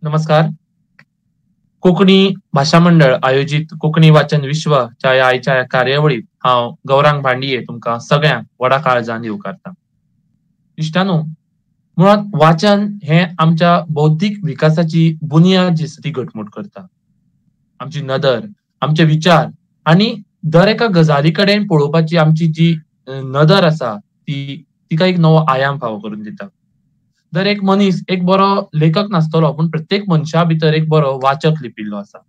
नमस्कार. कोंकणी भाशा मंडळ आयोजीत कोंकणी वाचन विश्वच्या ह्या आयच्या ह्या कार्यावळीत हांव गौरांग भांडिये तुमकां सगळ्यांक व्हडा काळजान येवकारता. इश्टांनो, मुळांत वाचन हें आमच्या बौद्धीक विकासाची बुनियाद जी आसा ती घटमूट करता. आमची नदर, आमचे विचार आनी दर एका गजाली कडेन पळोवपाची आमची जी नदर आसा ती तिका एक नवो आयाम फावो करून दिता. दर एक मनीस एक बरो लेखक नासतलो, पूण प्रत्येक मनशा भितर एक बरो वाचक लिपिल्लो आसा.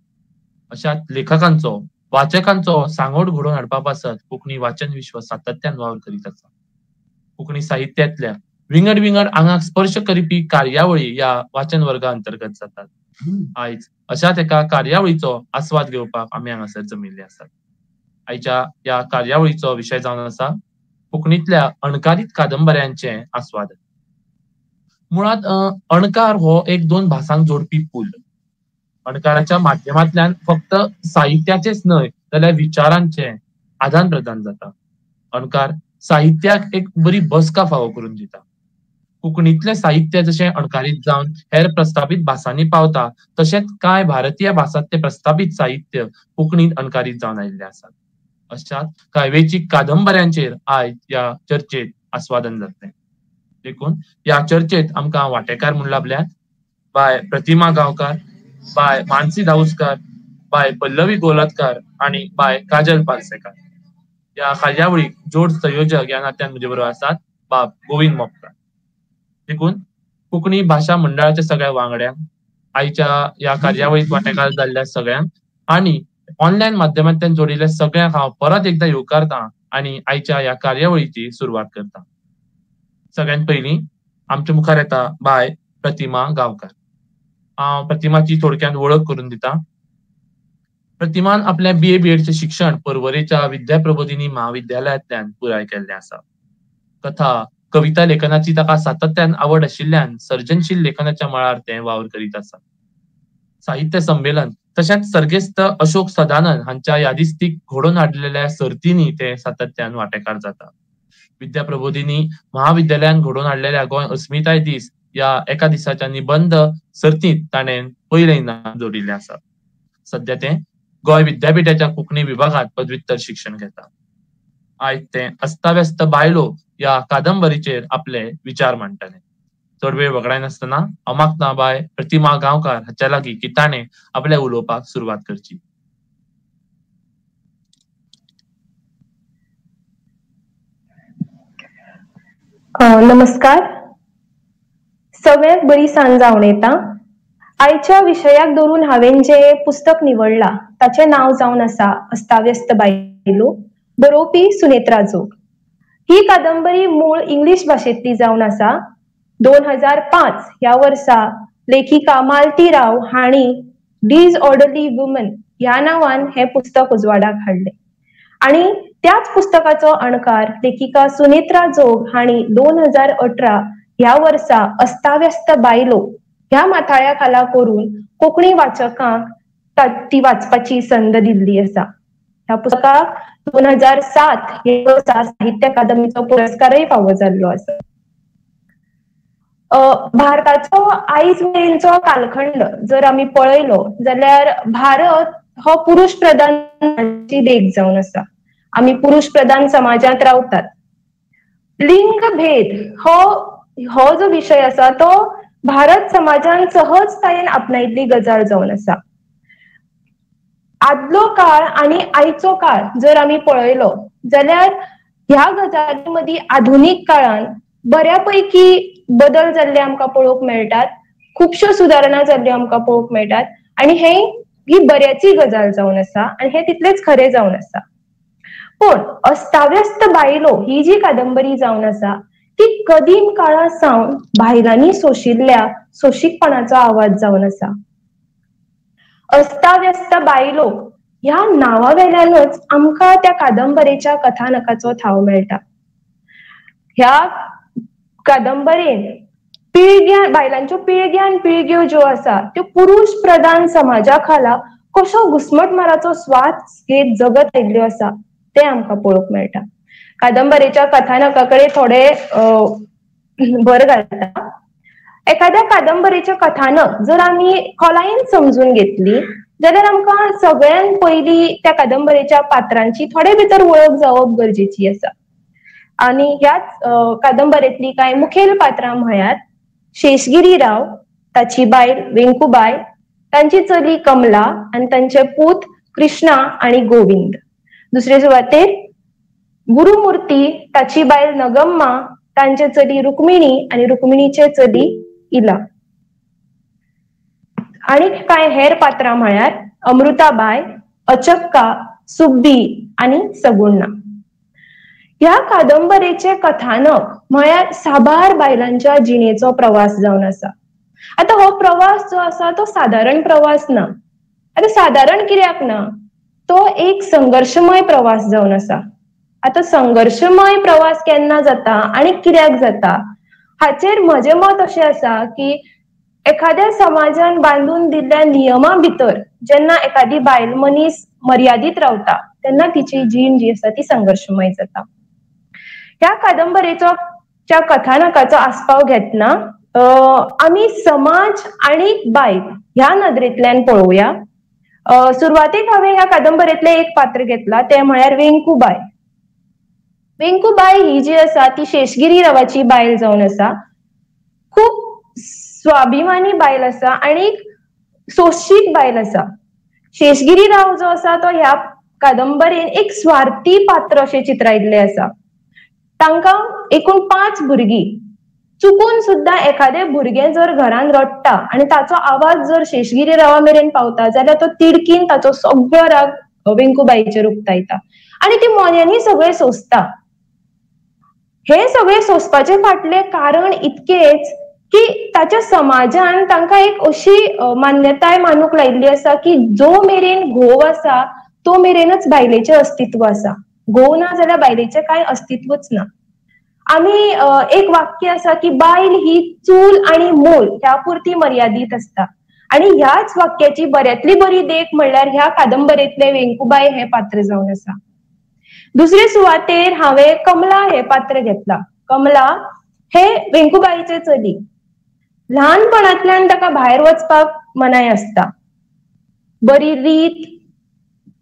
अशा लेखकांचो, वाचकांचो सांगोड घडोवन हाडपा पासत कोंकणी वाचन विश्व सातत्यान वावर करीत आसा. कोंकणी साहित्यांतल्या विंगड विंगड आंगाक स्पर्श करपी कार्यावळी ह्या वाचन वर्गा अंतर्गत जातात. आयज अशाच एका कार्यावळीचो आस्वाद घेवपाक आमी हांगासर जमिल्ले आसात. आयच्या ह्या कार्यावळीचो विशय जावन आसा कोंकणींतल्या अणकारीत कादंबऱ्यांचें आस्वादन. मुळांत अणकार हो एक दोन भासांक जोडपी पूल. अणकाराच्या माध्यमांतल्यान फक्त साहित्याचेच न्हय जाल्यार विचारांचें आदान प्रदान जाता. अणकार साहित्याक एक बरी बसका फावो करून दिता. कोंकणींतलें साहित्य जशें अणकारीत जावन हेर प्रस्थापीत भासांनी पावता, तशेंच कांय भारतीय भासांतलें प्रस्थापीत साहित्य कोंकणींत अणकारीत जावन आयिल्लें आसा. अशाच कांय वेंचीक कादंबऱ्यांचेर आयज ह्या चर्चेत आस्वादन जातलें. देखून ह्या चर्चेत आमकां वांटेकार म्हूण लाभल्यात बाय प्रतिमा गांवकार, बाय मानसी धाऊसकार, बाय पल्लवी गोलतकार आनी बाय काजल पालसेकार. ह्या कार्यावळीक जोड संयोजक ह्या नात्यान म्हजे बरोबर आसात बाब गोविंद मोपकार. देखून कोंकणी भाशा मंडळाच्या सगळ्या वांगड्यांक, आयच्या ह्या कार्यावळीत वांटेकार जाल्ल्या सगळ्यांक आनी ऑनलायन माध्यमांतल्यान जोडिल्ल्या सगळ्यांक हांव परत एकदां येवकारता आनी आयच्या ह्या कार्यावळीची सुरवात करता. सगळ्यांत पयलीं आमच्या मुखार येता बाय प्रतिमा गांवकार. हांव प्रतिमाची थोडक्यात वळख करून दिता. प्रतिमान आपल्या बीए बीएडचें शिक्षण पर्वरेच्या विद्याप्रबोधिनी महाविद्यालयांतल्यान पुराय केल्लें आसा. कथा, कविता लेखनाची ताका सातत्यान आवड आशिल्ल्यान सर्जनशील लेखनाच्या मळार तें वावर करीत आसा. साहित्य संमेलन तशेंच सर्गेस्त अशोक सदानंद हांच्या यादिस्तीक घडोवन हाडलेल्या सर्तींनी ते सातत्यान वांटेकार जाता. विद्याप्रबोधिनी महाविद्यालयान घडोवन हाडलेल्या गोंय अस्मिताय दीस ह्या एका दिसाच्या निबंध सर्तींत ताणें पयलें इनाम जोडिल्लें आसा. सद्या तें गोंय विद्यापीठाच्या कोंकणी विभागांत पदव्युत्तर शिक्षण घेता. आयज तें अस्ताव्यस्त बायलो ह्या कादंबरीचेर आपले विचार मांडटलें. चड वेळ वगडायनासतना हांव मागता बाय प्रतिमा गांवकार हाच्या लागीं की ताणें आपल्या उलोवपाक सुरवात करची. नमस्कार, सगळ्यांक बरी सांज जावन येता. आयच्या विशयाक धरून हांवें जें पुस्तक निवडलां ताचें नांव जावन आसा अस्ताव्यस्त बायलो, बरोवपी सुनेत्रा जोग. ही कादंबरी मूळ इंग्लीश भाशेंतली जावन आसा. 2005 ह्या वर्सा लेखिका मालती राव हांणी डिसऑर्डरली वुमन ह्या नांवान हें पुस्तक उजवाडाक हाडलें आनी त्याच पुस्तकाचो अणकार लेखिका सुनेत्रा जोग हांणी 2018 ह्या वर्सा अस्ताव्यस्त बायलो ह्या माथाळ्या खाला करून कोंकणी वाचकांक ती वाचपाची संद दिल्ली आसा. ह्या पुस्तकाक 2007 ह्या वर्सा साहित्य अकादमीचो पुरस्कारय फावो जाल्लो आसा. भारताचो आयज मेरेनचो कालखंड जर आमी पळयलो जाल्यार भारत हो पुरुष प्रधान देख जावन आसा. आमी पुरुष प्रधान समाजांत रावतात. लिंगभेद हो जो विशय आसा तो भारत समाजान सहजतायेन आपणायिल्ली गजाल जावन आसा. आदलो काळ आनी आयचो काळ जर आमी पळयलो जाल्यार ह्या गजाली मदीं आधुनीक काळान बऱ्या पैकी बदल जाल्ले आमकां पळोवंक मेळटात, खुबश्यो सुदारणा जाल्ल्यो आमकां पळोवंक मेळटात आनी ही बऱ्याची गजाल जावन आसा आनी हें तितलेंच खरें जावन आसा. पूण अस्ताव्यस्त बायलो ही जी कादंबरी जावन आसा ती कदीम काळा सावन बायलांनी सोशिल्ल्या सोशीकपणाचो आवाज जावन आसा. अस्ताव्यस्त बायलो ह्या नांवा वेल्यानच आमकां त्या कादंबरेच्या कथानकाचो थाव मेळटा. ह्या कादंबरेन पिळग्या बायलांच्यो पिळग्यान पिळग्यो ज्यो आसा त्यो पुरुष प्रधान समाजा खाला कसो घुस्मटमाराचो स्वास घेत जगत आयिल्ल्यो आसा तें आमकां पळोवंक मेळटा. कादंबरेच्या कथानका कडेन थोडे भर घालता. एखाद्या कादंबरीचें कथानक जर आमी खोलायेन समजून घेतली जाल्यार आमकां सगळ्यान पयलीं त्या कादंबरेच्या पात्रांची थोडे भितर वळख जावप गरजेची आसा. आनी ह्याच कादंबरेंतली कांय मुखेल पात्रां म्हळ्यार शेषगिरी राव, ताची बायल वेंकूबाय, तांची चली कमला आनी तांचे पूत कृष्णा आनी गोविंद. दुसरे सुवातेर गुरुमूर्ती, ताची बायल नगम्मा, तांचे चली रुक्मिणी आनी रुक्मिणीचे चली इला. आनी कांय हेर पात्रां म्हळ्यार अमृताबाय, अचक्का, सुब्बी आनी सगुणा. ह्या कादंबरेचे कथानक म्हळ्यार साबार बायलांच्या जिणेचो प्रवास जावन आसा. आतां हो प्रवास जो आसा तो सादारण प्रवास ना. आतां सादारण कित्याक ना, तो एक संघर्शमय प्रवास जावन आसा. आतां संघर्शमय प्रवास केन्ना जाता आनी कित्याक जाता हाचेर म्हजें मत अशें आसा की एखाद्या समाजान बांदून दिल्ल्या नियमा भितर जेन्ना एखादी बायल मनीस मर्यादीत रावता तेन्ना तिची जीण जी आसा ती संघर्शमय जाता. ह्या कादंबरेचो च्या कथानकाचो आस्पाव घेतना आमी समाज आनी बायल ह्या नदरेंतल्यान पळोवया. सुरवातेक हांवें ह्या कादंबरेंतलें एक पात्र घेतलां तें म्हळ्यार वेंकूबाय. वेंकूबाय ही जी आसा ती शेषगिरी रावाची बायल जावन आसा. खूब स्वाभिमानी बायल आसा आनी सोशीक बायल आसा. शेषगिरी राव जो आसा तो ह्या कादंबरेन एक स्वार्थी पात्र अशें चित्रायिल्लें आसा. तांकां एकूण 5 भुरगीं. चुकून सुद्दां एखादें भुरगें जर घरान रडटा आनी ताचो आवाज जर शेषगिरी रावा मेरेन पावता जाल्यार तो तिडकीन ताचो सगळो राग वेंकूबाईचेर उक्तायता आनी ती मोन्यांनी सगळें सोंसता. हे सगळें सोंसपाचे फाटलें कारण इतकेच की ताच्या समाजान तांकां एक अशी मान्यताय मानूंक लायिल्ली आसा की जो मेरेन घोव आसा तो मेरेनच बायलेचें अस्तित्व आसा. घोव ना जाल्यार बायलेचें कांय अस्तित्वच ना. आमी एक वाक्य आसा की बायल ही चूल आनी मूल ह्या पुरती मर्यादीत आसता आनी ह्याच वाक्याची बऱ्यांतली बरी देख म्हणल्यार ह्या कादंबरेंतलें वेंकूबाय हें पात्र जावन आसा. दुसरे सुवातेर हांवें कमला हें पात्र घेतलां. कमला हे वेंकूबाईचें चली. ल्हानपणांतल्यान ताका भायर वचपाक मनाय आसता. बरी रीत,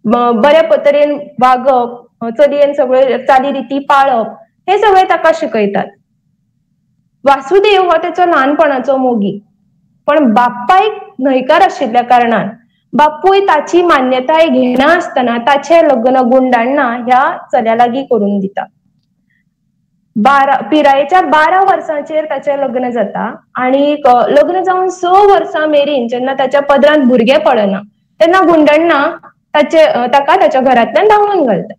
बऱ्या तरेन वागप, चलयेन सगळ्यो चालीरिती पाळप हे सगळे ताका शिकयतात. वासुदेव हो ताचो ल्हानपणाचो मोगी, पण बापायक न्हयकार आशिल्ल्या कारणान बापूय ताची मान्यताय घेना आसतना ताचें लग्न गुंडाण्णा ह्या चल्या लागीं करून दिता. पिरायेच्या 12 वर्सांचेर ताचें लग्न जाता आनी लग्न जावन 6 वर्सां मेरेन जेन्ना ताच्या पदरांत भुरगें पडना तेन्ना गुंडण्णा ताका ताच्या घरांतल्यान धांवडून घालता.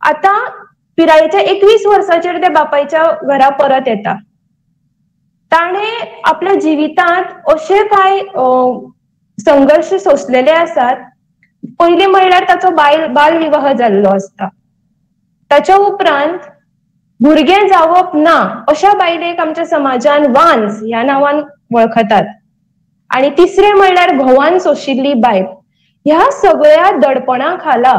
आतां पिरायेच्या 21 वर्सांचेर ते बापायच्या घरा परत येता. ताणें आपल्या जिवितांत अशे कांय संघर्श सोंसलेले आसात. पयलीं म्हणल्यार ताचो बाल विवाह जाल्लो आसता. ताच्या उपरांत भुरगें जावप ना अशा बायलेक आमच्या समाजान वांझ ह्या नांवान वळखतात आनी तिसरें म्हणल्यार घोवान सोंशिल्ली बायल. ह्या सगळ्या दडपणा खाला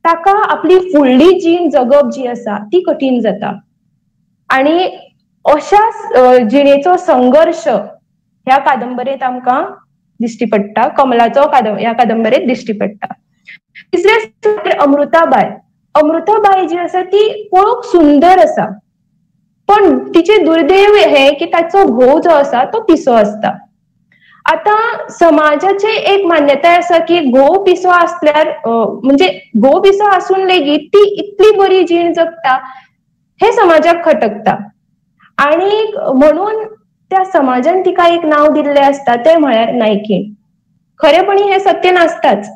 ताका आपली फुडली जीण जगप जी आसा ती कठीण जाता आनी अशा जिणेचो संघर्श ह्या कादंबरेंत आमकां दिश्टी पडटा. कमलाचो ह्या कादंबरेंत दिश्टी पडटा. तिसरें अमृताबाय. अमृताबाय जी आसा ती पळोवंक सुंदर आसा, पण तिचें दुर्दैव हें की ताचो घोव जो आसा तो पिसो आसता. आतां समाजाची एक मान्यताय आसा की घोव पिसो आसल्यार म्हणजे घोव पिसो आसून लेगीत ती इतली बरी जीण जगता हे समाजाक खटकता आनी म्हणून त्या समाजान तिका एक नांव दिल्लें आसता तें म्हळ्यार नायकीण. खरेपणी हें सत्य नासताच.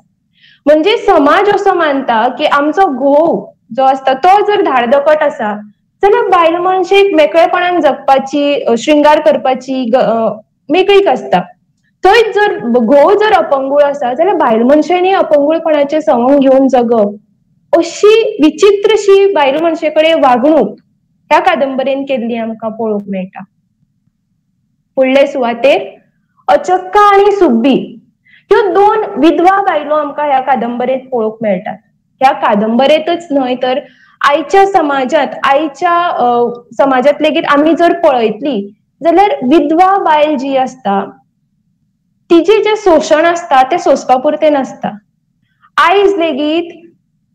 म्हणजे समाज असो मानता की आमचो घोव जो आसता तो जर धाडधपट आसा जाल्यार बायल मनशेक मेकळेपणान जगपाची, श्रृंगार करपाची मेकळीक आसता. थंयच जर घोव जर अपंगूळ आसा जाल्यार बायल मनशेंनी अपंगूळपणाचें सवंग घेवन जगप अशी विचित्रशी बायल मनशे कडेन वागणूक ह्या कादंबरेन केल्ली आमकां पळोवंक मेळटा. फुडले सुवातेर अचक्का आनी सुब्बी ह्यो 2 विधवा बायलो आमकां ह्या कादंबरेंत पळोवंक मेळटात. ह्या कादंबरेंतच न्हय तर आयच्या समाजांत, आयच्या समाजांत लेगीत आमी जर पळयतली जाल्यार विधवा बायल जी आसता तिजे जे शोशण आसता ते सोंसपा पुरतें नासता. आयज लेगीत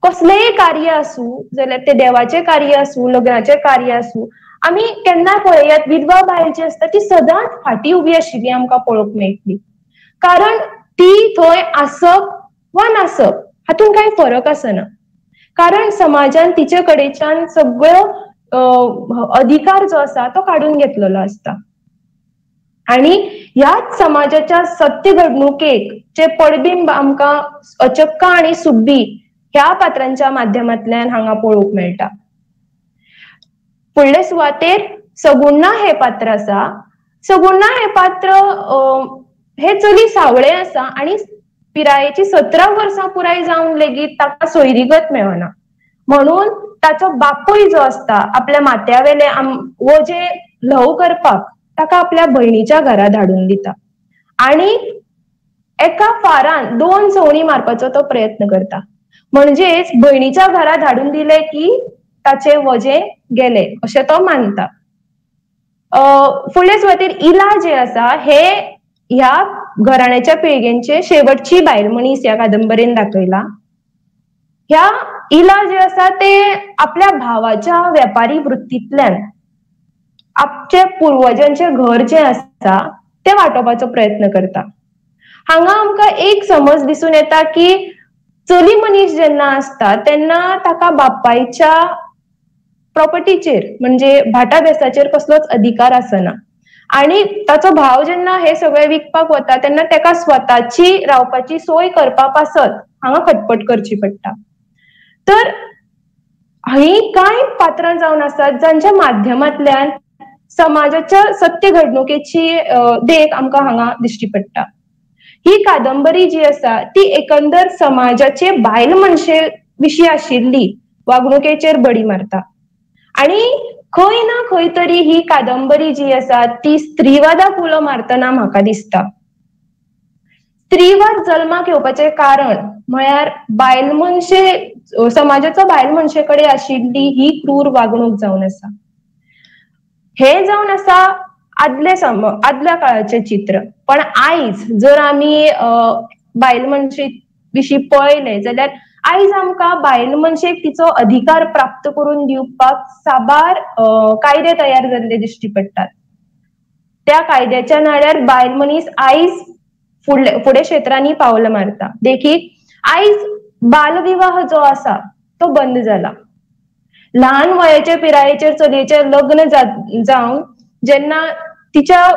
कसलेंय कार्य आसूं जाल्यार ते देवाचें कार्य आसूं, लग्नाचें कार्य आसूं, आमी केन्ना पळयात विधवा बायल जी आसता ती सदांच फाटीं उबी आशिल्ली आमकां पळोवंक मेळटली. कारण ती थंय आसप वा नासप हातूंत कांय फरक आसना, कारण समाजान तिचे कडेच्यान सगळो अधिकार जो आसा तो काडून घेतलेलो आसता. आणि ह्याच समाजाच्या सत्य घडणुकेक जे पडबिंब आमकां अचक्का आनी सुब्बी ह्या पात्रांच्या माध्यमांतल्यान हांगा पळोवंक मेळटा. फुडले सुवातेर सगुणा हे पात्र आसा. सगुणा हे पात्र हे चली सावळे आसा आनी पिरायेची 17 वर्सां पुराय जावन लेगीत ताका सोयरीगत मेळना, म्हणून ताचो बापूय जो आसता आपल्या माथ्यावेले वजें ल्हव करपाक ताका आपल्या भयणीच्या घरा धाडून दिता आनी एका फारान 2 सवणीं मारपाचो तो प्रयत्न करता. म्हणजेच भयणीच्या घरा धाडून दिले की ताचे वजें गेले अशें तो मानता. फुडले सुवातेर इला जे आसा हे ह्या घराण्याच्या पिळगेंचे शेवटची बायल मनीस ह्या कादंबरेन दाखयला. ह्या इला जे आसा ते आपल्या भावाच्या वेपारी वृत्तींतल्यान आपचे पुर्वजांचे घर जे आसा ते वाटोवपाचो प्रयत्न करता. हांगा आमकां एक समज दिसून येता की चली मनीस जेन्ना आसता तेन्ना ताका बापायच्या प्रॉपर्टीचेर म्हणजे भाटा बेसाचेर कसलोच अधिकार आसना आनी ताचो भाव जेन्ना हे सगळे विकपाक वता तेन्ना ताका स्वताची रावपाची सोय करपा पासत हांगा खटपट करची पडटा. तर ही कांय पात्रां जावन आसात जांच्या माध्यमांतल्यान समाजाच्या सत्य घडणुकेची देख आमकां हांगा दिश्टी पडटा. ही कादंबरी जी आसा ती एकंदर समाजाचे बायल मनशे विशीं आशिल्ली वागणुकेचेर बडी मारता आनी खंय ना खंय तरी ही कादंबरी जी आसा ती स्त्रीवादाक उलो मारतना म्हाका दिसता. स्त्रीवाद जल्माक येवपाचें कारण म्हळ्यार बायल मनशे समाजाचो बायल मनशे कडेन आशिल्ली ही क्रूर वागणूक जावन आसा. हे जावन आसा आदले आदल्या काळाचें चित्र. पण आयज जर आमी बायल मनशे विशीं पळयलें जाल्यार आयज आमकां बायल मनशेक तिचो अधिकार प्राप्त करून दिवपाक साबार कायदे तयार जाल्ले दिश्टी पडटात. त्या कायद्याच्या नाड्यार बायल मनीस आयज फुडले क्षेत्रांनी पावल मारता. देखीक आयज बालविवाह जो आसा तो बंद जाला. ल्हान वयाचे पिरायेचेर चलयेचें लग्न जावन जेन्ना तिच्या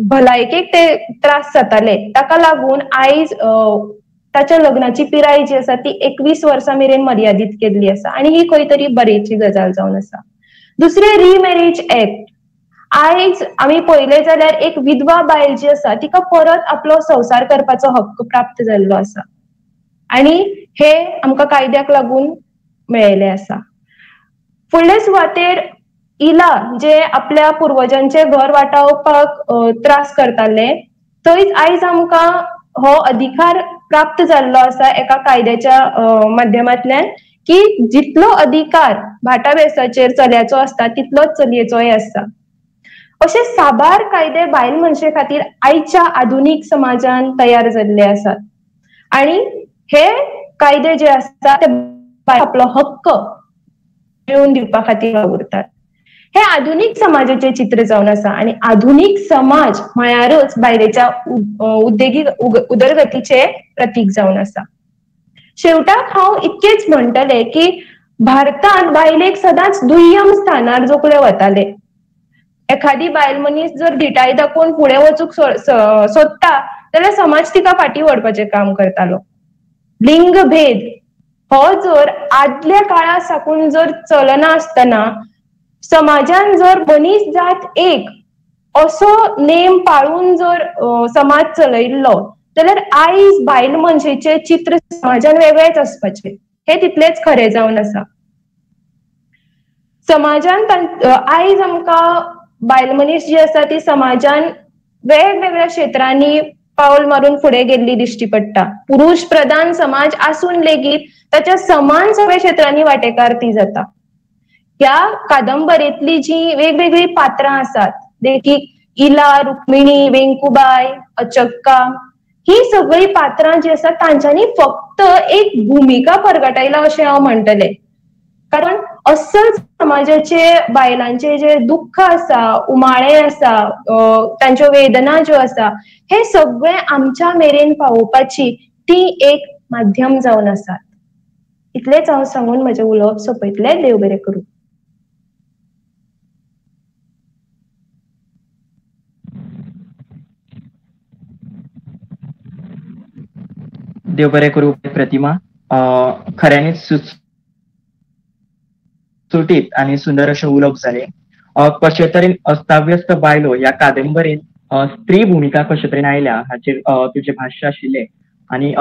भलायकेक ते त्रास जाताले ताका लागून आयज ताच्या लग्नाची पिराय जी आसा ती 21 वर्सां मेरेन मर्यादीत केल्ली आसा आनी ही खंय तरी बरेची गजाल जावन आसा. दुसरें रिमॅरेज एक्ट. आयज आमी पळयलें जाल्यार एक विधवा बायल जी आसा तिका परत आपलो संवसार करपाचो हक्क प्राप्त जाल्लो आसा आनी हे आमकां कायद्याक लागून मेळिल्लें आसा. फुडले सुवातेर इला जे आपल्या पुर्वजांचे घर वाटावपाक त्रास करताले थंयच आयज आमकां हो अधिकार प्राप्त जाल्लो आसा एका कायद्याच्या माध्यमांतल्यान की जितलो अधिकार भाटा बेसाचेर चल्याचो आसता तितलोच चलयेचोय आसता. अशे साबार कायदे बायल मनशे खातीर आयच्या आधुनीक समाजान तयार जाल्ले आसात आनी हे कायदे जे आसता ते आपलो हक्क मेळोवन दिवपा खातीर वावुरतात. हे आधुनीक समाजाचे चित्र जावन आसा आनी आधुनीक समाज म्हळ्यारच बायलेच्या उद्देगीक उदरगतीचे प्रतीक जावन आसा. शेवटाक हांव इतकेच म्हणटलें की भारतांत बायलेक सदांच दुय्यम स्थानार जोखले वताले. एखादी बायल मनीस जर धिटाय दाखोवन फुडें वचूंक सोदता जाल्यार समाज तिका फाटीं व्हरपाचें काम करतालो. लिंगभेद हो जर आदल्या काळा साकून जर चलना आसतना समाजान जर मनीस जात एक असो नेम पाळून जर समाज चलयल्लो जाल्यार आयज बायल मनशेचें चित्र समाजान वेगळेच आसपाचें हे तितलेंच खरें जावन आसा. समाजान आयज आमकां बायल मनीस जी आसा ती समाजान वेगवेगळ्या क्षेत्रांनी पावल मारून फुडें गेल्ली दिश्टी पडटा. पुरुष प्रधान समाज आसून लेगीत ताच्या समान सगळ्या क्षेत्रांनी वांटेकार ती जाता. ह्या कादंबरेंतली जी वेगवेगळी पात्रां आसात देखीक इला, रुक्मिणी, वेंकूबाय, अचक्का ही सगळीं पात्रां जी आसा तांच्यांनी फक्त एक भुमिका परगटायला अशें हांव म्हणटलें. कारण अस्सल समाजाचे बायलांचे जे दुख्ख आसा, उमाळे आसा, तांच्यो वेदना ज्यो आसा, हे सगळे आमच्या मेरेन पावोवपाची ती एक माध्यम जावन आसात. इतलेंच हांव सांगून म्हजें उलोवप सोंपयतलें. देव बरें करूं. देव बरें करूं प्रतिमा. खऱ्यांनीच सुटसुटीत आनी सुंदर अशें उलोवप जालें. कशे तरेन अस्ताव्यस्त बायलो ह्या कादंबरेन स्त्री भुमिका कशे तरेन आयल्या हाचेर तुजें भाश्य आशिल्लें आनी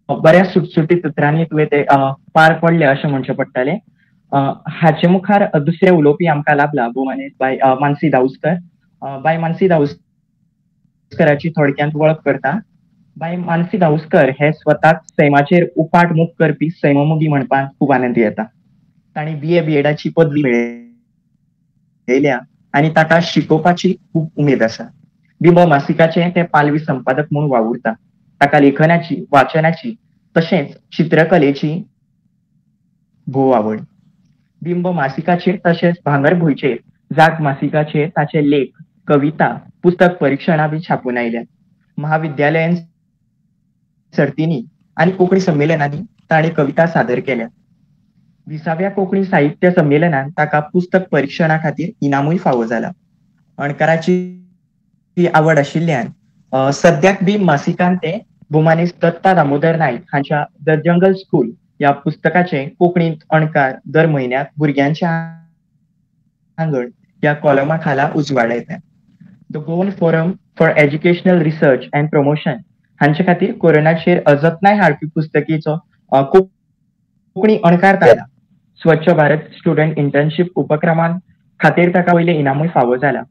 बऱ्या सुटसुटीत उतरांनी तुवें ते पार पडले अशें म्हणचें पडटलें. हाचे मुखार दुसरे उलोवपी आमकां लाभला भोवमानेस्त बाय मानसी धाऊस्कर. बाय मानसी धाऊस्कराची थोडक्यांत वळख करता. बाय मानसी धाऊस्कर हे स्वताक सैमाचेर उपाट मोग करपी सैममोगी म्हणपाक खूब आनंद येता. तांणी BA B.Ed.ची पदवी मेळयल्या आनी ताका शिकोवपाची खूब उमेद आसा. बिंब मासिकाचे ते पालवी संपादक म्हूण वावुरता. ताका लेखनाची, वाचनाची तशेंच चित्रकलेची भोव आवड. बिंब मासिकाचेर तशेंच भांगरभूंयचेर, जाग मासिकाचेर ताचे लेख, कविता, पुस्तक परिक्षणां बी छापून आयल्यात. महाविद्यालयीन सर्तींनी आनी कोंकणी संमेलनांनी ताणें कविता सादर केल्या. 20व्या कोंकणी साहित्य संमेलनान ताका पुस्तक परिक्षणा खातीर इनामूय फावो जाला. अणकाराची आवड आशिल्ल्यान सद्याक बी मासिकान ते भोवमानेस्त दत्ता दामोदर नायक हांच्या the jungle school ह्या पुस्तकाचे कोंकणींत अणकार दर म्हयन्याक भुरग्यांच्या आंगण ह्या कॉलमा खाला उजवाडायता. The Goan forum for educational research and promotion हांचे खातीर कोरोनाचेर जतनाय हाडपी पुस्तकेचो कोंकणी अणकार केला. स्वच्छ भारत स्टुडंट इंटर्नशीप उपक्रमान खातीर ताका वयलें इनामूय फावो जाला.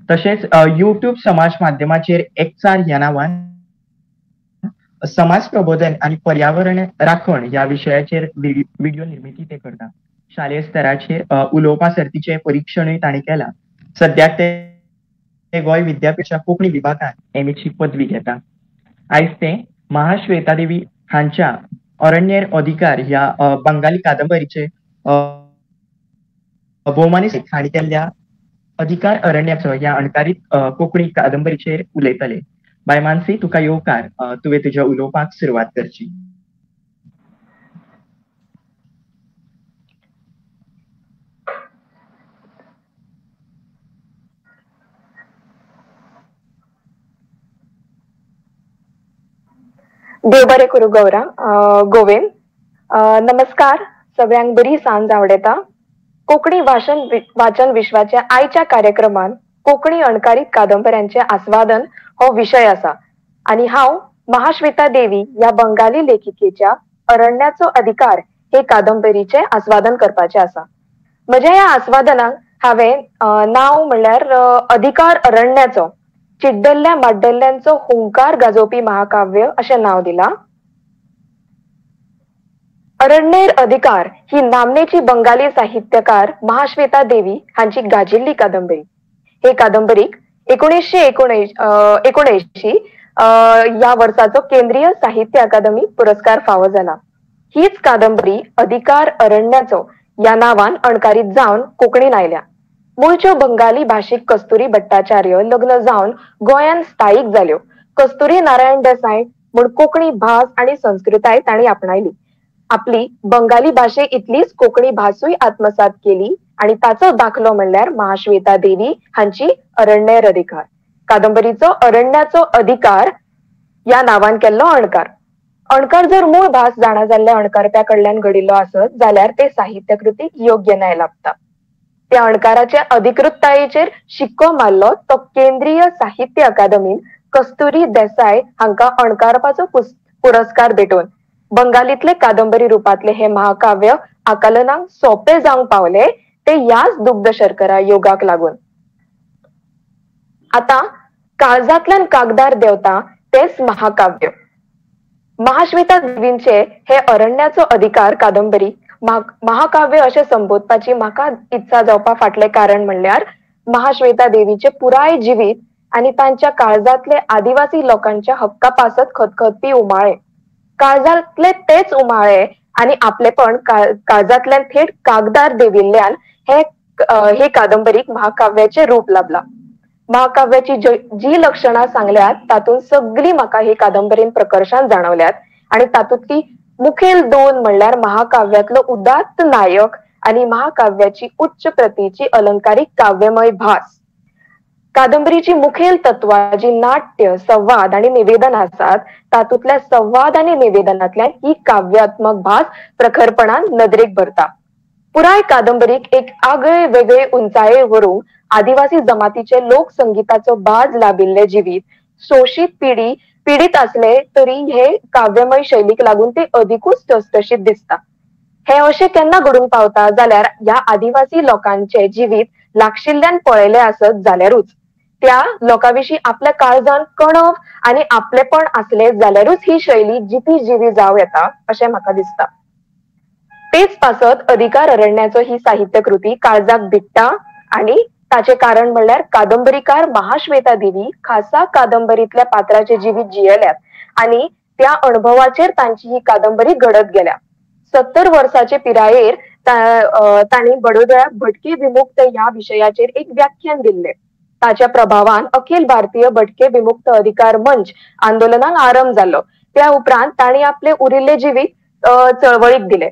तशेंच युट्यूब समाज माध्यमाचेर एकचार ह्या नांवान समाज प्रबोधन आनी पर्यावरण राखण ह्या विशयाचेर व्हिडिओ निर्मिती ते करता. शालेय स्तराचेर उलोवपा सर्तीचें परिक्षणूय ताणें केलां. सद्याक ते गोंय विद्यापीठाच्या कोंकणी विभागांत MA ची पदवी घेता. आयज ते महाश्वेता देवी हांच्या अरण्यर अधिकार ह्या बंगाली कादंबरीचे भोवमानी हांणी केल्ल्या अधिकार अरण्याचो ह्या अणकारीत कोंकणी कादंबरीचेर उलयतले. बाय मानसी, तुका येवकार. तुवें तुज्या उलोवपाक सुरवात करची. देव बरें करूं गौरा गोविंद. नमस्कार सगळ्यांक, बरी सांज आवडेता. कोंकणी वाचन विश्वाच्या आयच्या कार्यक्रमान कोंकणी अणकारीत कादंबऱ्यांचे आस्वादन हो विशय आसा आनी हांव महाश्वेता देवी ह्या बंगाली लेखिकेच्या अरण्याचो अधिकार हे कादंबरीचे आस्वादन करपाचें आसा. म्हज्या ह्या आस्वादनाक हांवें नांव म्हणल्यार अधिकार अरण्याचो चिड्डल्ल्या माड्डल्ल्यांचो हुंकार गाजोवपी महाकाव्य अशें नांव दिलां. अरण्यर अधिकार ही नामनेची बंगाली साहित्यकार महाश्वेता देवी हांची गाजिल्ली कादंबरी. हे कादंबरीक 1979 ह्या वर्साचो केंद्रीय साहित्य अकादमी पुरस्कार फावो जाला. हीच कादंबरी अधिकार अरण्याचो ह्या नांवान अणकारीत जावन कोंकणीन आयल्या. मूळच्यो बंगाली भाशीक कस्तुरी भट्टाचार्य लग्न जावन गोंयांत स्थायीक जाल्यो. कस्तुरी नारायण देसाय म्हूण कोंकणी भास आनी संस्कृताय तांणी आपणायली. आपली बंगाली भाशे इतलीच कोंकणी भासूय आत्मसात केली आनी ताचो दाखलो म्हणल्यार महाश्वेता देवी हांची अरण्यर अधिकार कादंबरीचो अरण्याचो अधिकार ह्या नांवान केल्लो अणकार. अणकार जर मूळ भास जाणा जाल्ल्या अणकारप्या कडल्यान घडिल्लो आसत जाल्यार ते साहित्यकृतीक योग्य न्याय लाभता. त्या अणकाराच्या अधिकृततायेचेर शिक्को मारलो तो केंद्रीय साहित्य अकादमीन कस्तुरी देसाय हांकां अणकारपाचो पुरस्कार भेटोवन बंगालीतले कादंबरी रुपांतले हे महाकाव्य आकलनाक सोपे जावंक पावले ते ह्याच दुग्ध शर्करा योगाक लागून. आतां काळजांतल्यान कागदार देंवता तेच महाकाव्य. महाश्वेता देवींचे हे अरण्याचो अधिकार कादंबरी महाकाव्य अशें संबोधपाची म्हाका इत्सा जावपा फाटलें कारण म्हणल्यार महाश्वेता देवीचे पुराय जिवीत आनी तांच्या काळजांतले आदिवासी लोकांच्या हक्का पासत खतखतपी उमाळे, काळजांतले तेच उमाळे आनी आपलेपण काळजांतल्यान थेट कागदार देविल्ल्यान हे कादंबरीक महाकाव्याचे रूप लाभला. महाकाव्याची जी लक्षणां सांगल्यात तातूंत सगळीं म्हाका ही कादंबरीन प्रकर्षान जाणवल्यात आनी तातूंतली मुखेल दोन म्हणल्यार महाकाव्यातलो उदात्त नायक आनी महाकाव्याची उच्च प्रतीची अलंकारीक काव्यमय भास. कादंबरीची मुखेल तत्वां जी नाट्य, संवाद आनी निवेदन आसात तातूंतल्या संवाद आनी निवेदनांतल्यान ही काव्यात्मक भास प्रखरपणान नदरेक भरता. पुराय कादंबरीक एक आगळे वेगळे उंचाये व्हरूंक आदिवासी जमातीचे लोकसंगीताचो बाज लाभिल्ले जिवीत शोशीत पिडीत असले तरी हे काव्यमय शैलीक लागून ते अधिकूच ठसठशीत दिसता. हे अशें केन्ना घडूंक पावता जाल्यार ह्या आदिवासी लोकांचे जिवीत लागशिल्ल्यान पळयलें आसत जाल्यारूच, त्या लोकां विशीं आपल्या काळजान कणव आनी आपलेपण आसले जाल्यारूच ही शैली जिती जिवी जावं येता अशें म्हाका दिसता. तेच पासत अधिकार अरण्याचो ही साहित्यकृती काळजाक भिडटा आनी ताचें कारण म्हणल्यार कादंबरीकार महाश्वेता देवी खासा कादंबरीतल्या पात्राचे जिवीत जियेल्यात आनी त्या अणभवाचेर तांची ही कादंबरी घडत गेल्या. 70 वर्साचे पिरायेर तांणी बडोदऱ्या भटके विमुक्त ह्या विशयाचेर एक व्याख्यान दिल्लें. ताच्या प्रभावान अखिल भारतीय भटके विमुक्त अधिकार मंच आंदोलनाक आरंभ जालो. त्या उपरांत तांणी आपले उरिल्ले जिवीत चळवळीक दिले.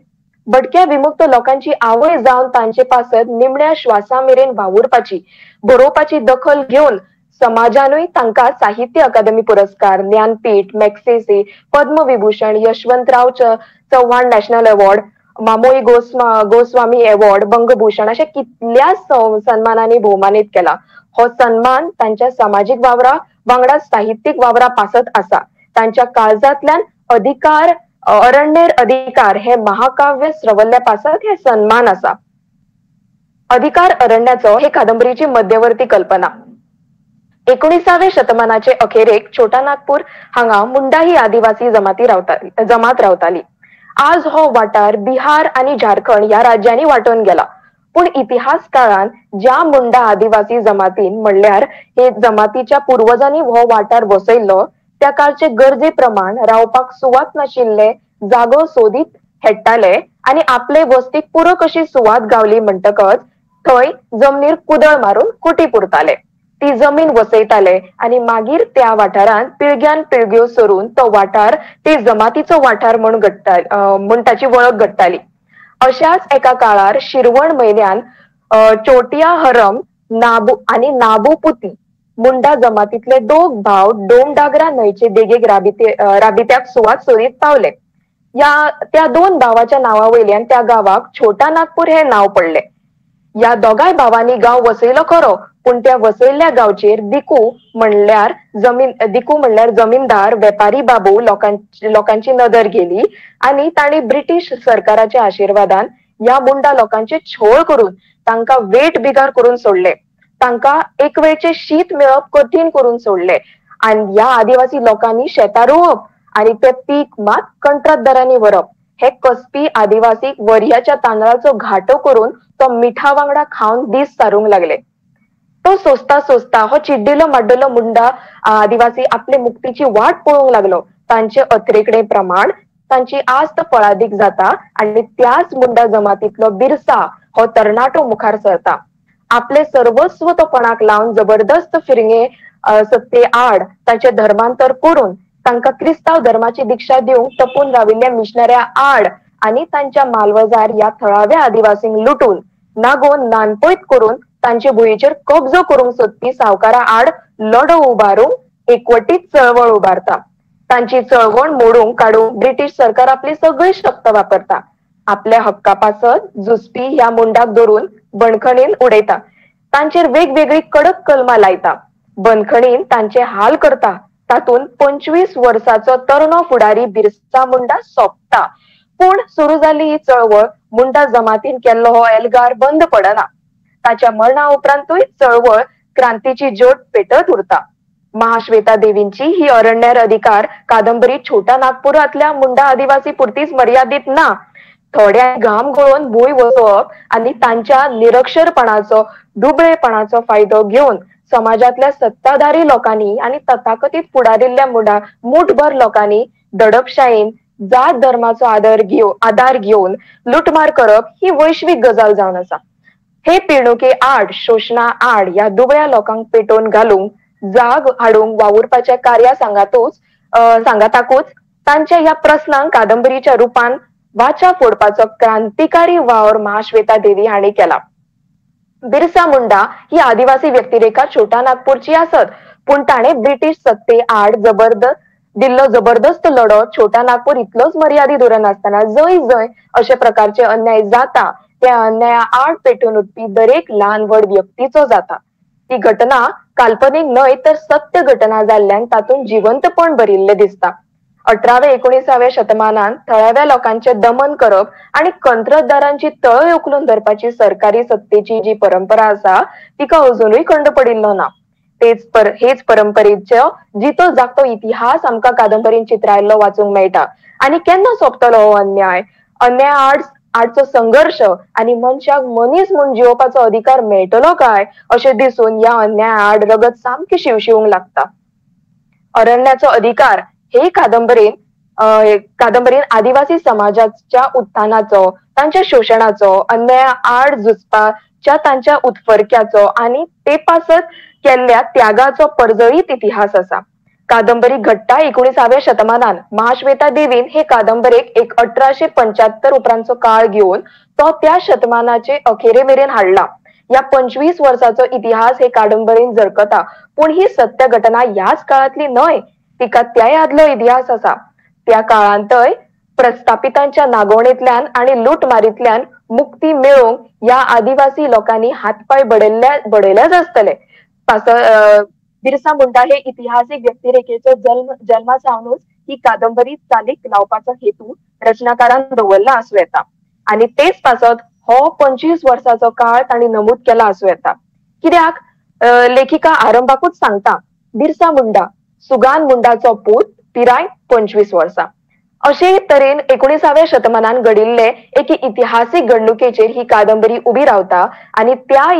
भटक्या विमुक्त लोकांची आवय जावन तांचे पासत निमण्या श्वासा मेरेन वावुरपाची, बरोवपाची दखल घेवन समाजानूय तांकां साहित्य अकादमी पुरस्कार, Jnanpith, Magsaysay, Padma Vibhushan, Yashwantrao Chavan national award, Mamoi Goswami award, Bangabhushan अशे कितल्याच सन्मानांनी भोवमानीत केला. हो सन्मान तांच्या सामाजीक वावरा वांगडा साहित्यीक वावरा पासत आसा. तांच्या काळजांतल्यान अधिकार अरण्यर अधिकार हे महाकाव्य स्रवल्ल्या पासत हे सन्मान आसा. अधिकार अरण्याचो हे कादंबरीची मध्यवर्ती कल्पना. 19व्या शतमानाचे अखेरेक छोटा नागपूर हांगा मुंडा ही आदिवासी जमात रावताली. आज हो वाठार बिहार आनी झारखंड ह्या राज्यांनी वांटून गेला. पूण इतिहास काळान ज्या मुंडा आदिवासी जमातीन म्हणल्यार हे जमातीच्या पुर्वजांनी हो वाठार वसयल्लो त्या काळचे गरजे प्रमाण रावपाक सुवात नाशिल्ले जागो सोदीत हेडटाले आनी आपले वस्तीक पुरो कशी सुवात गावली म्हणटकच थंय जमनीर कुदळ मारून कुटी पुरताले, ती जमीन वसयताले आनी मागीर त्या वाठारांत पिळग्यान पिळग्यो सरून तो वाठार ते जमातीचो वाठार म्हूण म्हूण ताची वळख घडटाली. अशाच एका काळार शिरवण म्हयन्यान चोटिया हरम नाबू आनी नाबूपुती मुंडा जमातीतले दोग भाव डोमडागरा न्हंयचे देगेक राबित्याक सुवात सोदीत पावले. त्या दोन भावाच्या नांवा वयल्यान त्या गांवाक छोटा नागपूर हे नांव पडले. ह्या दोगांय भावांनी गांव वसयलो खरो, पूण त्या वसयल्ल्या गांवचेर दिकू म्हणल्यार जमीनदार वेपारी बाबू लोकांची नदर गेली आनी तांणी ब्रिटीश सरकाराच्या आशिर्वादान ह्या मुंडा लोकांचे छळ करून तांकां वेट बिगार करून सोडले. तांकां एक वेळचे शीत मेळप कठीण करून सोडले आनी ह्या आदिवासी लोकांनी शेतां रोवप आनी ते पीक मात कंत्राटदारांनी व्हरप हे कसपी आदिवासीक वरयाच्या तांदळाचो घाटो करून तो मिठा वांगडा खावन दीस सारूंक लागले. तो सोसता सोसता हो चिड्डिलो माड्डलो मुंडा आदिवासी आपले मुक्तीची वाट पळोवंक लागलो. तांचे अथरेकडे प्रमाण तांची आस्त फळादीक जाता आनी त्याच मुंडा जमातींतलो बिरसा हो तरणाटो मुखार सरता. आपले सर्वस्व तो पणाक लावन जबरदस्त फिरंगे सत्ते आड तांचे धर्मांतर करून तांकां क्रिस्तांव धर्माची दीक्षा दिवंक तपून राविल्ल्या मिशनऱ्या आड आनी तांच्या मालवजार ह्या थळाव्या आदिवासींक लुटून नागोवन नानपयत करून तांचे भुंयेचेर कब्जो करूंक सोदपी सावकारा आड लढो उबारूंक एकवटीत चळवळ उबारता. तांची चळवळ मोडूंक काडूंक ब्रिटीश सरकार आपली सगळी शक्त वापरता. आपल्या हक्का पासत झुजपी ह्या मुंडाक धरून बंदखणीन उडयता. तांचेर वेगवेगळी कडक कलमां लायता. बंदखणीन तांचे हाल करता. तातूंत 25 वर्साचो तरणो फुडारी बिरसा मुंडा सोंपता. पूण सुरू जाल्ली ही चळवळ मुंडा जमातीन केल्लो हो एल्गार बंद पडना. ताच्या मरणा उपरांतूय चळवळ क्रांतीची ज्योत पेटत उरता. महाश्वेता देवींची ही अरण्यार अधिकार कादंबरी छोटा नागपुरांतल्या मुंडा आदिवासी पुरतीच मर्यादित ना, थोड्या घाम गळोवन भूंय वसोवप आनी तांच्या निरक्षरपणाचो, दुबळेपणाचो फायदो घेवन समाजांतल्या सत्ताधारी लोकांनी आनी तथाकथीत फुडारिल्ल्या मुठभर लोकांनी दडपशायेन जात धर्माचो आदार घेवन लुटमार करप ही वैश्वीक गजाल जावन आसा. हे पिळणुके आड, शोशणा आड ह्या दुबळ्या लोकांक पेटोवन घालूंक, जाग हाडूंक वावुरपाच्या कार्या सांगाताकूच तांच्या ह्या प्रस्नांक कादंबरीच्या रुपान वाचा फोडपाचो क्रांतिकारी वावर महाश्वेता देवी हांणी केला. बिरसा मुंडा ही आदिवासी व्यक्तिरेखा छोटा नागपूरची आसत, पूण ताणें ब्रिटीश सत्ते आड दिल्लो जबरदस्त लढो छोटा नागपूर इतलोच मर्यादीत उरनासतना जंय जंय अशे प्रकारचे अन्याय जाता त्या अन्याया आड पेटून उठपी दरेक ल्हान व्हड व्यक्तीचो जाता. ती घटना काल्पनीक न्हय तर सत्य घटना जाल्ल्यान तातूंत जिवंतपण भरिल्लें दिसता. 18व्या 19व्या शतमानांत थळाव्या लोकांचे दमन करप आनी कंत्रटदारांची तळय उखलून धरपाची सरकारी सत्तेची जी परंपरा आसा तिका अजुनूय खंड पडिल्लो ना. हेच परंपरेचो जितो जागतो इतिहास आमकां कादंबरीन चित्रायल्लो वाचूंक मेळटा. आनी केन्ना सोंपतलो हो अन्याय? अन्याय आडचो संघर्श आनी मनशाक मनीस म्हूण जिवपाचो अधिकार मेळटलो काय अशें दिसून ह्या अन्याया आड रगत सामकें शिवशिवूंक लागता. अरण्याचो अधिकार हे कादंबरीन आदिवासी समाजाच्या उत्थानाचो, तांच्या शोशणाचो, अन्याया आड झुजपाच्या तांच्या उत्फर्क्याचो आनी ते पासत केल्ल्या त्यागाचो परजळीत इतिहास आसा. कादंबरी घडटा 19व्या शतमानान. महाश्वेता देवीन हे कादंबरेक एक 1875 उपरांतचो काळ घेवन तो त्या शतमानाचे अखेरे मेरेन हाडला. ह्या 25 वर्साचो इतिहास हे कादंबरीन झळकता, पूण ही सत्य घटना ह्याच काळांतली न्हय, तिका त्याय आदलो इतिहास आसा. त्या काळांतय प्रस्थापितांच्या नागोवणेंतल्यान आनी लुटमारींतल्यान मुक्ती मेळोवंक ह्या आदिवासी लोकांनी हातपांय बडयल्याच आसतले. बिरसा मुंडा हे इतिहासीक व्यक्तिरेखेचो जल्मा सावनूच ही कादंबरी चालीक लावपाचो हेतू रचनाकारान दवरला आसूं येता आनी तेच पासत हो 25 वर्साचो काळ तांणी नमूद केला आसूं येता. कित्याक लेखिका आरंभाकूच सांगता, बिरसा मुंडा सुगान मुंडाचो पूत, पिराय 25 वर्सां. अशे तरेन 19व्या शतमानान घडिल्ले एके इतिहासीक घडणुकेचेर ही कादंबरी उबी रावता आनी त्या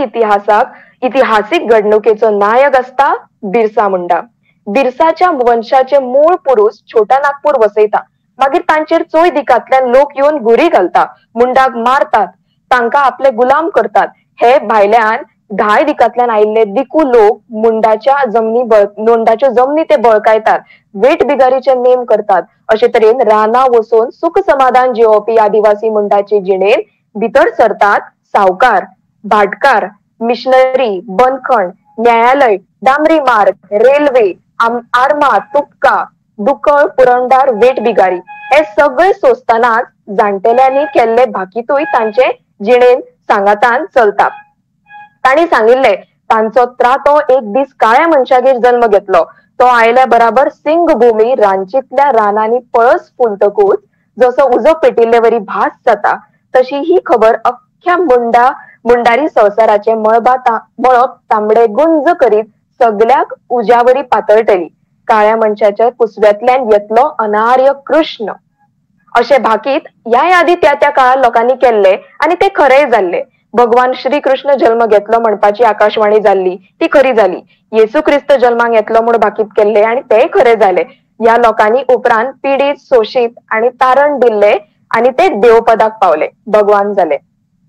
इतिहासीक घडणुकेचो नायक आसता बिरसा मुंडा. बिरसाच्या वंशाचे मूळ पुरूस छोटा नागपूर वसयता. मागीर तांचेर चोय दिकांतल्यान लोक येवन घुरी घालता, मुंडाक मारतात, तांकां आपले गुलाम करतात. हे भायल्यान 10 दिकांतल्यान आयिल्ले दिकू लोक मुंडाच्यो जमनी ते बळकायतात, वेट बिगारीचे नेम करतात. अशे तरेन रानां वचून सुख समाधान जिवोवपी आदिवासी मुंडाचे जिणेन भितर सरतात सावकार, भाटकार, मिशनरी, बंदखण, न्यायालय, डांबरी मार्ग, रेल्वे, आर्मा, तुपका, दुकळ, पुरंदार, वेट बिगारी हे सगळे सोंसतनाच जाणटेल्यांनी केल्ले भाकीतूय तांचे जिणेन सांगातान चलता. तांणी सांगिल्ले तांचो त्रातो एक दीस काळ्या मनशागेर जल्म घेतलो. तो आयल्या बराबर सिंगभूमी रांचीतल्या रानांनी पळस फुलतकूच जसो उजो पेटिल्ले वरी भास जाता तशी ही खबर अख्ख्या मुंडारी संवसाराचे मळब तांबडे गुंज करीत सगल्याक उज्यावरी पातळटली. काळ्या मनशाच्या कुसव्यांतल्यान येतलो अनार्य कृष्ण अशे भाकीत ह्या आदी त्या त्या काळार लोकांनी केल्ले आनी ते खरेय जाल्ले. भगवान श्री कृष्ण जल्म घेतलो म्हणपाची आकाशवाणी जाल्ली ती खरी जाली. येसू क्रिस्त जल्माक येतलो म्हूण भाकीत केल्ले आनी तेय खरे जाले. ह्या लोकांनी उपरांत पिडीत, शोशीत आनी तारण दिल्ले आनी ते देवपदाक पावले, भगवान जाले.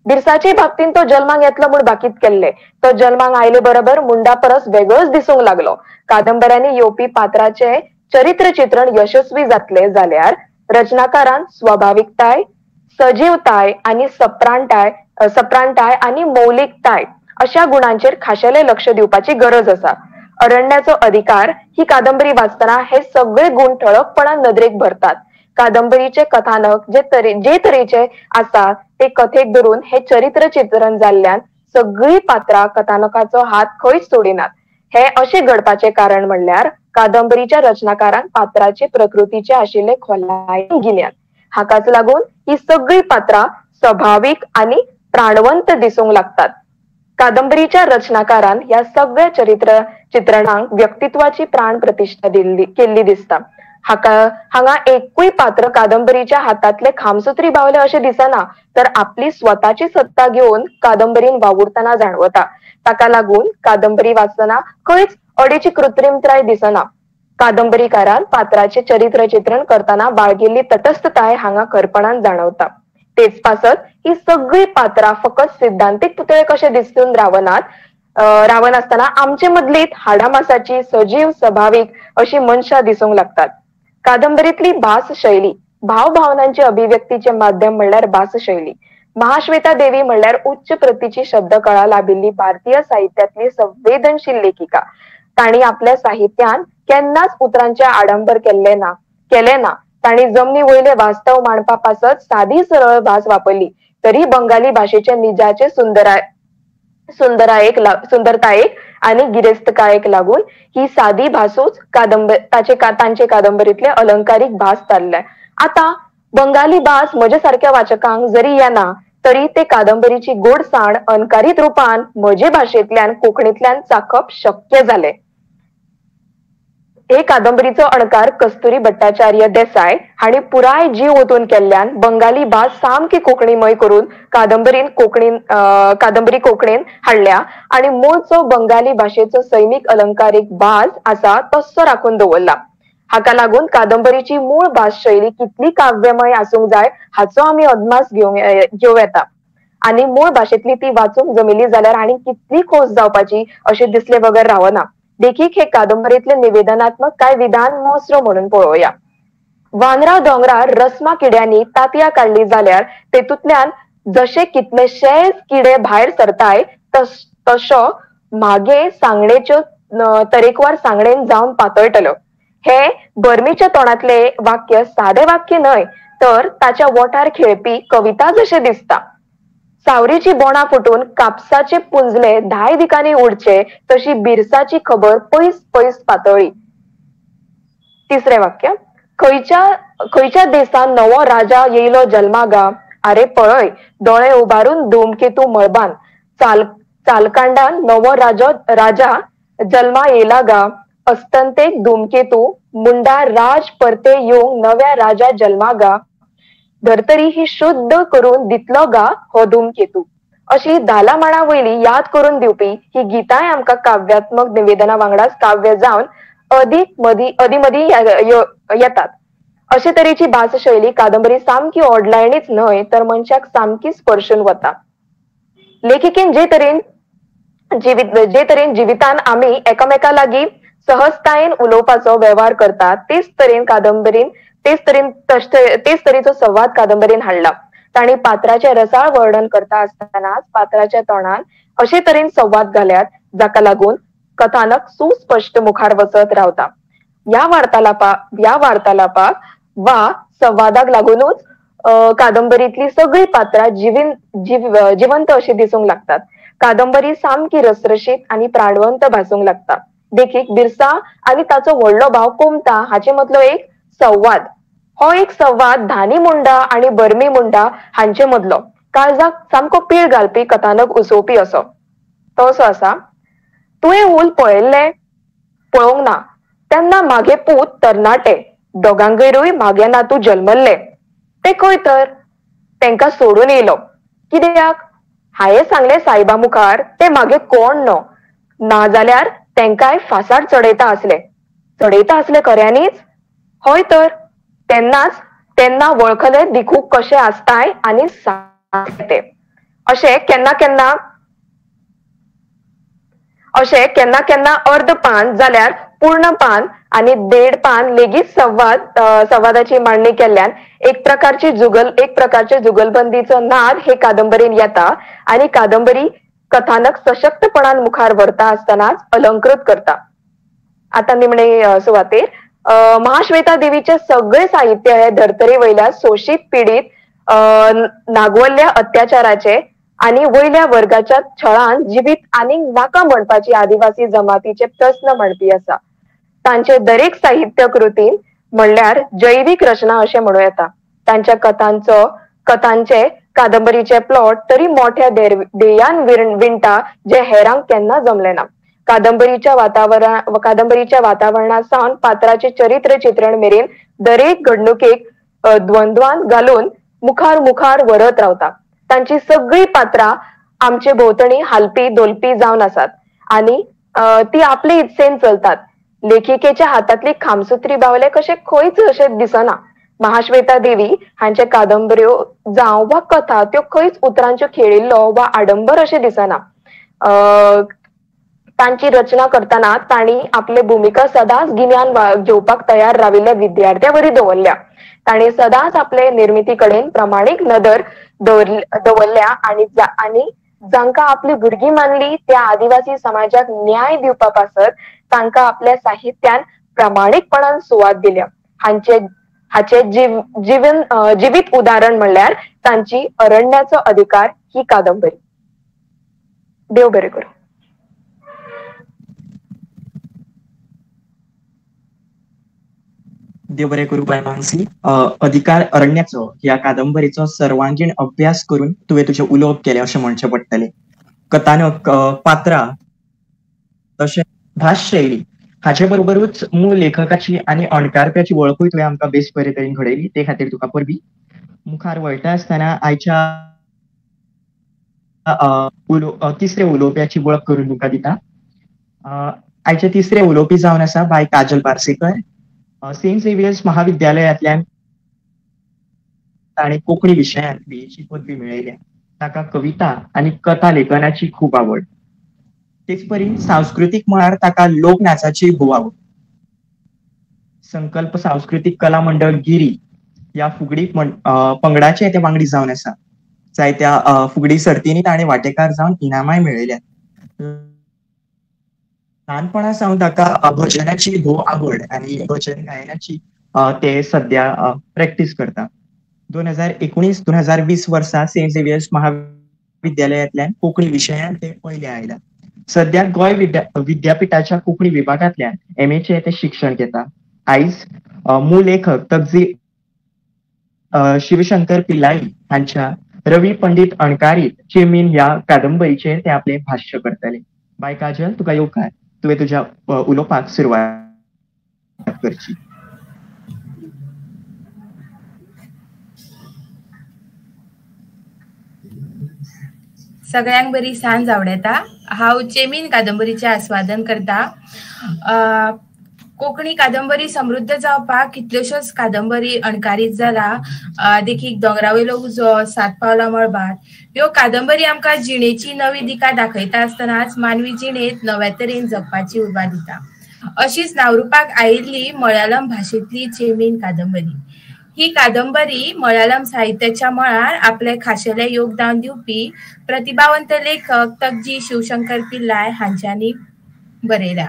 बिरसाचे बाबतींत तो जल्माक येतलो म्हूण भाकीत केल्ले. तो जल्माक आयले बरोबर मुंडा परस वेगळोच दिसूंक लागलो. कादंबऱ्यांनी येवपी पात्राचे चरित्र चित्रण यशस्वी जातले जाल्यार रचनाकारान स्वभाविकताय, सजीवताय आनी सप्रांटाय आनी मौलिकताय अशा गुणांचेर खाशेले लक्ष दिवपाची गरज आसा. अरण्याचो अधिकार ही कादंबरी वाचतना हे सगळे गुण ठळकपणान नदरेक भरतात. कादंबरीचे कथानक जे तरेचे आसा ते कथेक धरून हे चरित्र चित्रण जाल्ल्यान सगळीं पात्रां कथानकाचो हात खंयच सोडिनात. हे अशें घडपाचें कारण म्हणल्यार कादंबरीच्या रचनाकारान पात्राचे प्रकृतीचे आशिल्ले खोलायेन गिन्यान. हाकाच लागून ही सगळीं पात्रां सभावीक आनी प्राणवंत दिसूंक लागतात. कादंबरीच्या रचनाकारान ह्या सगळ्या चरित्र चित्रणांक व्यक्तित्वाची प्राण प्रतिष्ठा केल्ली दिसता. हाका हांगा एकूय पात्र कादंबरीच्या हातांतले खामसुत्री बावले अशें दिसना, तर आपली स्वताची सत्ता घेवन कादंबरीन वावुरतना जाणवता. ताका लागून कादंबरी वाचतना खंयच अडेची कृत्रिमताय दिसना. कादंबरीकारान पात्राचे चरित्र चित्रण करतना बाळगिल्ली तटस्थताय हांगा खरपणान जाणवता. तेच पासत ही सगळी पात्रां फकत सिद्धांतीक पुतळे कशे दिसून रावनासतना आमचे मदलीत हाडामासाची सजीव सभावीक अशी मनशां दिसूंक लागतात. कादंबरीतली भास शैली, भावभावनांचे अभिव्यक्तीचे माध्यम म्हणल्यार भास शैली. महाश्वेता देवी म्हणल्यार उच्च प्रतीची शब्दकळा लाभिल्ली भारतीय साहित्यांतली संवेदनशील लेखिका. तांणी आपल्या साहित्यान केन्नाच उतरांचे आडंबर केले ना. तांणी जमनी वयले वास्तव मांडपा पासत सादी सरळ भास वापरली, तरी बंगाली भाशेचे निजाचे सुंदरतायेक आनी गिरेस्तकायेक लागून ही सादी भासूच तांचे कादंबरीतले अलंकारीक भास थारल्या. आतां बंगाली भास म्हजे सारक्या वाचकांक जरी येना तरी ते कादंबरीची गोडसाण अणकारीत रुपान म्हजे भाशेंतल्यान कोंकणींतल्यान चाखप शक्य जालें. हे कादंबरीचो अणकार कस्तुरी भट्टाचार्य देसाय हांणी पुराय जीव ओतून केल्ल्यान बंगाली भास सामकी कोंकणीमय करून कादंबरी कोंकणीन हाडल्या आनी मूळचो बंगाली भाशेचो सैमीक अलंकारीक भास आसा तस्सो राखून दवरला. हाका लागून कादंबरीची मूळ भास शैली कितली काव्यमय आसूंक जाय हाचो आमी अदमास घेवं येता आनी मूळ भाशेंतली ती वाचूंक जमिल्ली जाल्यार आनी कितली खोस जावपाची अशें दिसले बगर रावना. देखीक हे कादंबरीतले निवेदनात्मक काय विधान मोस्रो म्हणून पळोवया. वानरा दोंगरार रस्मा किड्यांनी तांतयां काडली जाल्यार तेतूंतल्यान जशे कितलेशेच किडे भायर सरताय तशो मागे सांगणेच्यो तरेकवार सांगणेन जावन पातळटल्यो. हे बर्मीच्या तोंडांतले वाक्य सादे वाक्य न्हय तर ताच्या वोंठार खेळपी कविता जशें दिसता. सावरीची बोणां फुटून कापसाचे पुंजले धाय दिकांनी उडचे तशी बिरसाची खबर पयस पयस पातळ्ळी. तिसरें वाक्य, खंयच्या देसान नवो राजा येयलो जल्मा गा, आरे पळय दोळे उबारून धूमकेतू मळबान, चालकांडान नवो राजा जल्मा येयला गा, अस्तंतेक धूमकेतू मुंडा राज परते येवंक नव्या राजा जल्मा गा, धर्तरी ही शुद्ध करून दितलो गा हो धूमकेतू. अशी धाला माणा वयली याद करून दिवपी ही गीताय आमकां काव्यात्मक निवेदना वांगडाच काव्य जावन अदी मदीं येतात. अशे तरेची भासशैली कादंबरी सामकी ओडलायणीच न्हय तर मनशाक सामकी स्पर्शून वता. लेखिकेन जे तरेन जिवितान आमी एकामेका लागीं सहजतायेन उलोवपाचो वेव्हार करतात तेच तरेन कादंबरीन तेच तरेचो संवाद कादंबरीन हाडला. तांणी पात्राचे रसाळ वर्णन करता आसतनाच पात्राच्या तोंडान अशे तरेन संवाद घाल्यात जाका लागून कथानक सुस्पश्ट मुखार वचत रावता. ह्या वार्तालापाक वा संवादाक लागूनच कादंबरीतली सगळीं पात्रां जिवंत अशी दिसूंक लागतात. कादंबरी सामकी रसरशीत आनी प्राणवंत भासूंक लागता. देखीक बिरसा आनी ताचो व्हडलो भाव कोमता हाचे मदलो एक संवाद. हो एक संवाद धानी मुंडा आनी बर्मी मुंडा हांचे मदलो काळजाक सामको पीळ घालपी कथानक उसोवपी असो. तो असो आसा, तुवें हूल पळयल्लें? पळोवंक ना. तेन्ना मागे पूत तरणाटे दोगांगेरूय मागे नातू जल्मल्ले. ते खंय तर? तेंकां सोडून येयलो. कित्याक? हांवें सांगलें सायबा मुखार ते मागे कोण न्हो, नाजाल्यार तेंकांय फासार चडयता आसले. चडयता आसले खऱ्यांनीच? हय तर. तेन्ना वळखले दिखूक कशे आसताय आनी सांगते. अशें केन्ना केन्ना अर्द पान जाल्यार पूर्ण पान आनी देड पान लेगीत संवादाची मांडणी केल्ल्यान एक प्रकारचे जुगलबंदीचो नाद हे कादंबरीन येता आनी कादंबरी कथानक सशक्तपणान मुखार व्हरता आसतनाच अलंकृत करता. आतां निमणे सुवातेर महाश्वेता देवीचे सगळे साहित्य हे धर्तरे वयल्या शोशीत पिडीत नागवल्ल्या अत्याचाराचे आनी वयल्या वर्गाच्या छळान जिवीत आनीक नाका म्हणपाची आदिवासी जमातीचे प्रस्न मांडपी आसा. तांचे दरेक साहित्य कृतीन म्हणल्यार जैवीक रचना अशें म्हणूं येता. तांच्या कथांचे कादंबरीचे प्लॉट तरी मोठ्या ध्येयान विणटा जे हेरांक केन्ना जमले ना. कादंबरीच्या वातावरणा सावन पात्राचे चरित्र चित्रण मेरेन दरेक घडणुकेक द्वंद्वान घालून मुखार मुखार व्हरत रावता. तांची सगळी पात्रां आमचे भोंवतणी हालपी धोलपी जावन आसात आनी ती आपले इत्सेन चलतात. लेखिकेच्या हातांतली खामसुत्री बावले कशें खंयच अशें दिसना. महाश्वेता देवी हांचे कादंबऱ्यो जावं वा कथा त्यो खंयच उतरांच्यो खेळिल्लो वा आडंबर अशें दिसना. तांची रचना करतना तांणी आपले भुमिका सदांच गिन्यान घेवपाक तयार राविल्ल्या विद्यार्थ्या वरी दवरल्या. तांणी सदांच आपले निर्मिती कडेन प्रमाणीक नदर दवरल्या आनी जांकां आपली भुरगीं मानली त्या आदिवासी समाजाक न्याय दिवपा पासत तांकां आपल्या साहित्यान प्रामाणीकपणान सुवात दिल्या. हाचे जिवीत उदाहरण म्हणल्यार तांची अरण्याचो अधिकार ही कादंबरी. देव बरें करूं. देव बरें करूं बाय मानसी. अधिकार अरण्याचो ह्या कादंबरीचो सर्वांगीण अभ्यास करून तुवें तुजें उलोवप केलें अशें म्हणचें पडटलें. कथानक, पात्रां तशें भास शैली हाचे बरोबरूच मूळ लेखकाची आनी अणकारप्याची वळखूय तुवें आमकां बेस बरे तरेन घडयली, ते खातीर तुका परबी. मुखार वळटा आसतना आयच्या तिसरे उलोवप्याची वळख करून तुमकां दिता. आयचे तिसरे उलोवपी जावन आसा बाय काजल पार्सेकर. सेंट झेवियर्स महाविद्यालयांतल्यान ताणें कोंकणी विशयांत बीएची पदवी मेळयल्या. ताका कविता आनी कथा लेखनाची खूब आवड. तेच परी सांस्कृतीक मळार ताका लोकनाचाची भोव आवड. संकल्प सांस्कृतीक कला मंडळ गिरी ह्या फुगडी पंगडाचे ते वांगडी जावन आसा. जायत्या फुगडी सर्तींनी ताणें वांटेकार जावन इनामाय मेळयल्यात. ल्हानपणा सावन ताका भजनाची भोव आवड आनी भजन गायनाची ते सद्या प्रॅक्टीस करता. 2019-2020 वर्सा सेंट झेवियर्स महाविद्यालयांतल्यान कोंकणी विशयांत ते पयले आयला. सद्या गोंय विद्यापीठाच्या कोंकणी विभागांतल्यान एमएचें ते शिक्षण घेता. आयज मूळ लेखक तगजी शिवशंकर पिल्लाई हांच्या रवी पंडित अणकारीत चेमीन ह्या कादंबरीचेर ते आपलें भाश्य करतले. बाय काजल, तुका येवकार. तुवें तुज्या उलोवपाक सुरवात करची. सगळ्यांक बरी सांज आवडता. हांव चेमीन कादंबरीचें आस्वादन करता. कोंकणी कादंबरी समृद्ध जावपाक कितल्योश्योच कादंबरी अणकारीत जाला, देखीक दोंगरावयलो उजो, सात पावलां मळबांत. ह्यो कादंबरी आमकां जिणेची नवी दिका दाखयता आसतनाच मानवी जिणेंत नव्या तरेन जगपाची उर्बा दिता. अशीच नावरूपाक आयिल्ली मळयालम भाशेंतली चेमीन कादंबरी. ही कादंबरी मळयालम साहित्याच्या मळार आपले खाशेले योगदान दिवपी प्रतिभावंत लेखक तगजी शिवशंकर पिल्लाय हांच्यांनी बरयल्या.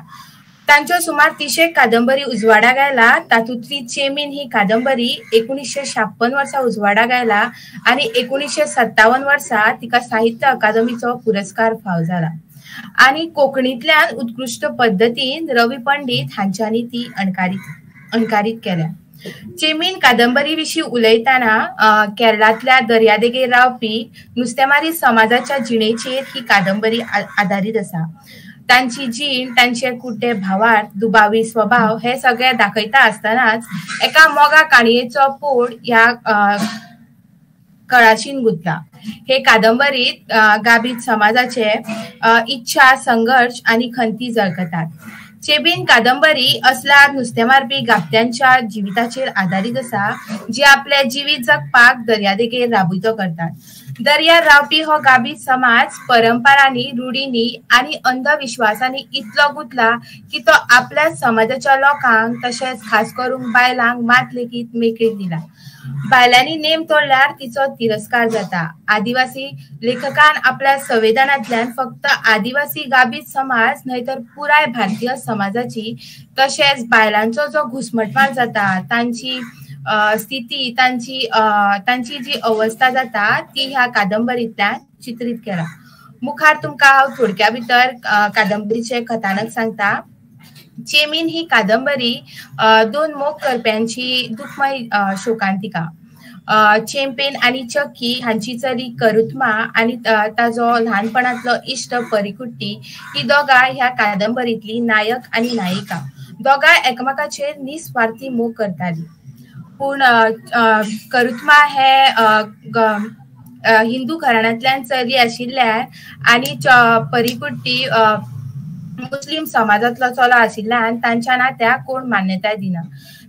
तांच्यो सुमार 30 कादंबरी उजवाडाक आयला. तातूंतली चेमीन ही कादंबरी 1956 वर्सा उजवाडाक आयला आनी 1957 वर्सा तिका साहित्य अकादमीचो पुरस्कार फाव जाला आनी कोंकणींतल्यान उत्कृश्ट पद्दतीन रवी पंडित हांच्यांनी ती अणकारीत केल्या. चेमीन कादंबरी विशीं उलयतना केरळांतल्या दर्यादेगेर रावपी नुस्तेमारी समाजाच्या जिणेचेर ही कादंबरी आदारीत आसा. तांची जीण, तांचे कुटे भावार्थ, दुबावी स्वभाव हे सगळे दाखयता आसतनाच एका मोगा काणयेचो पोड ह्या कळाशीन गुंतला. हे कादंबरीत गाबीत समाजाचे इच्छा, संघर्ष आनी खंती झळकतात. चेबीन कादंबरी असल्या नुस्तेमारपी गाबत्यांच्या जिविताचेर आदारीत आसा, जी आपले जिवीत जगपाक दर्यादेगेर राबितो करतात. दर्यार रावपी हो गाबीत समाज परंपरांनी, रुढींनी आनी अंधविश्वासांनी इतलो गुंतला की तो आपल्या समाजाच्या लोकांक तशेंच खास करून बायलांक मात लेगीत मेकळीक दिला. बायलांनी नेम तोडल्यार तिचो तिरस्कार जाता. आदिवासी लेखकान आपल्या संवेदनांतल्यान फक्त आदिवासी गाबीत समाज न्हय तर पुराय भारतीय समाजाची तशेंच बायलांचो जो घुस्मटमार जाता, तांची स्थिती, तांची जी अवस्था जाता ती ह्या कादंबरींतल्यान चित्रीत केला. मुखार तुमकां हांव थोडक्या भितर कादंबरीचें कथानक सांगता. चेमीन ही कादंबरी दोन मोग करप्यांची दुखमय शोकांतिका. चेम्पेन आनी चक्की हांची चली करुत्मा आनी ताजो ल्हानपणांतलो इश्ट परिकुट्टी ही दोगांय ह्या कादंबरीतली नायक आनी नायिका. दोगांय एकामेकाचेर निस्वार्थी मोग करताली. पूण करुत्मा हे हिंदू घराण्यांतल्यान चली आशिल्ल्यान आनी परिकुट्टी मुस्लिम समाजांतलो चलो आशिल्ल्यान तांच्या नात्याक कोण मान्यताय दिना.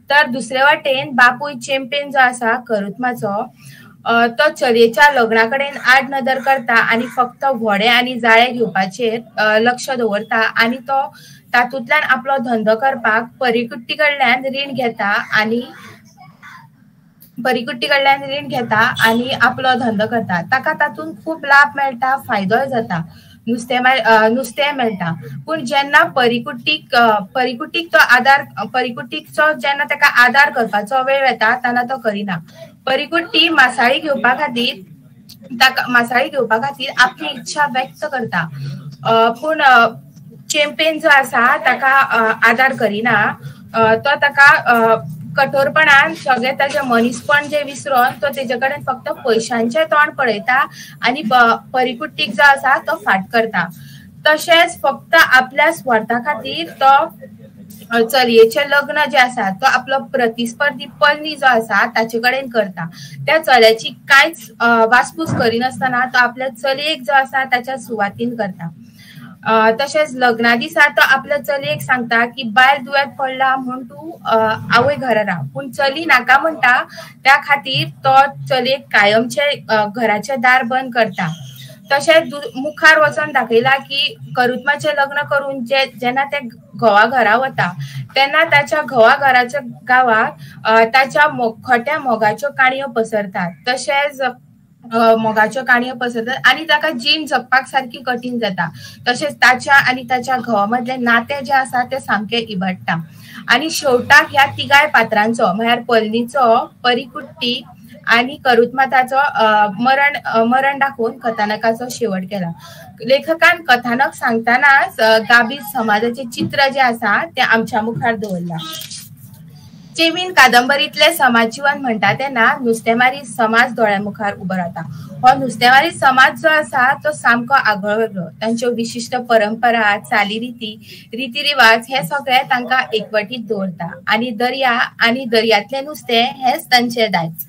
तर दुसरे वाटेन बापूय चेम्पेन जो आसा करुत्माचो तो चलयेच्या लग्ना कडेन आड नदर करता आनी फक्त व्हडें आनी जाळें घेवपाचेर लक्ष दवरता आनी तो तातूंतल्यान आपलो धंदो करपाक परिकुट्टी कडल्यान रीण घेता आनी आपलो धंदो करता. ताका तातूंत खूब लाभ मेळटा, फायदोय जाता, नुस्तें मेळटा. पूण जेन्ना परिकुट्टीक तो आदार परिकुट्टीचो जेन्ना ताका आदार करपाचो वेळ येता तेन्ना तो करिना. परिकुट्टी मासाळी घेवपा खातीर आपली इच्छा व्यक्त करता, पूण चेम्पेन जो आसा ताका आदार करिना. तो ताका कठोरपणान सगळें ताजें मनीसपण जें विसरून तो तेजे कडेन फक्त पयशांचें तोंड पळयता आनी परिकुट्टीक जो आसा तो फाट करता. तशेंच फक्त आपल्या स्वार्था खातीर तो चलयेचें लग्न जें आसा तो आपलो प्रतिस्पर्धी पलनी जो आसा ताचे कडेन करता. त्या चल्याची कांयच वासपूस करिनासतना तो आपल्या चलयेक जो आसा ताच्या सुवातीन करता. तशेंच लग्ना दिसा तो आपल्या चलयेक सांगता की बायल दुयेंत पडला म्हूण तूं आवय घरा राव, पूण चली नाका म्हणटा. त्या खातीर तो चलयेक कायमचें घराचें दार बंद करता. तशेंच मुखार वचोन दाखयला की करुत्माचें लग्न करून जेन्ना ते घोवा घरा वता तेन्ना ताच्या घोवा घराच्या गांवाक ताच्या खोट्या मोगाच्यो काणयो पसरतात. तशेंच मोगाच्यो काणयो पसरतात आनी ताका जीण जगपाक सारकी कठीण जाता. तशेंच ताच्या आनी ताच्या घोवा मदलें नातें जें आसा तें सामकें इबाडटा. आनी शेवटाक ह्या तिगाय पात्रांचो म्हळ्यार पलनीचो, परिकुट्टी आनी करुत्माताचो मरण दाखोवन कथानकाचो शेवट केला. लेखकान कथानक सांगतानाच गाबीत समाजाचें चित्र जें आसा तें आमच्या मुखार दवरलां. चेमीन कादंबरीतले समाज जीवन म्हणटा तेन्ना नुस्तेमारी समाज दोळ्या मुखार उबो रावता. हो नुस्तेमारी समाज जो आसा तो सामको आगळो वेगळो. तांच्यो विशिश्ट परंपरा, चालीरिती, रितीरिवाज हे सगळे तांकां एकवटीत दवरता आनी दर्या आनी दर्यांतलें नुस्तें हेच तांचें दायज.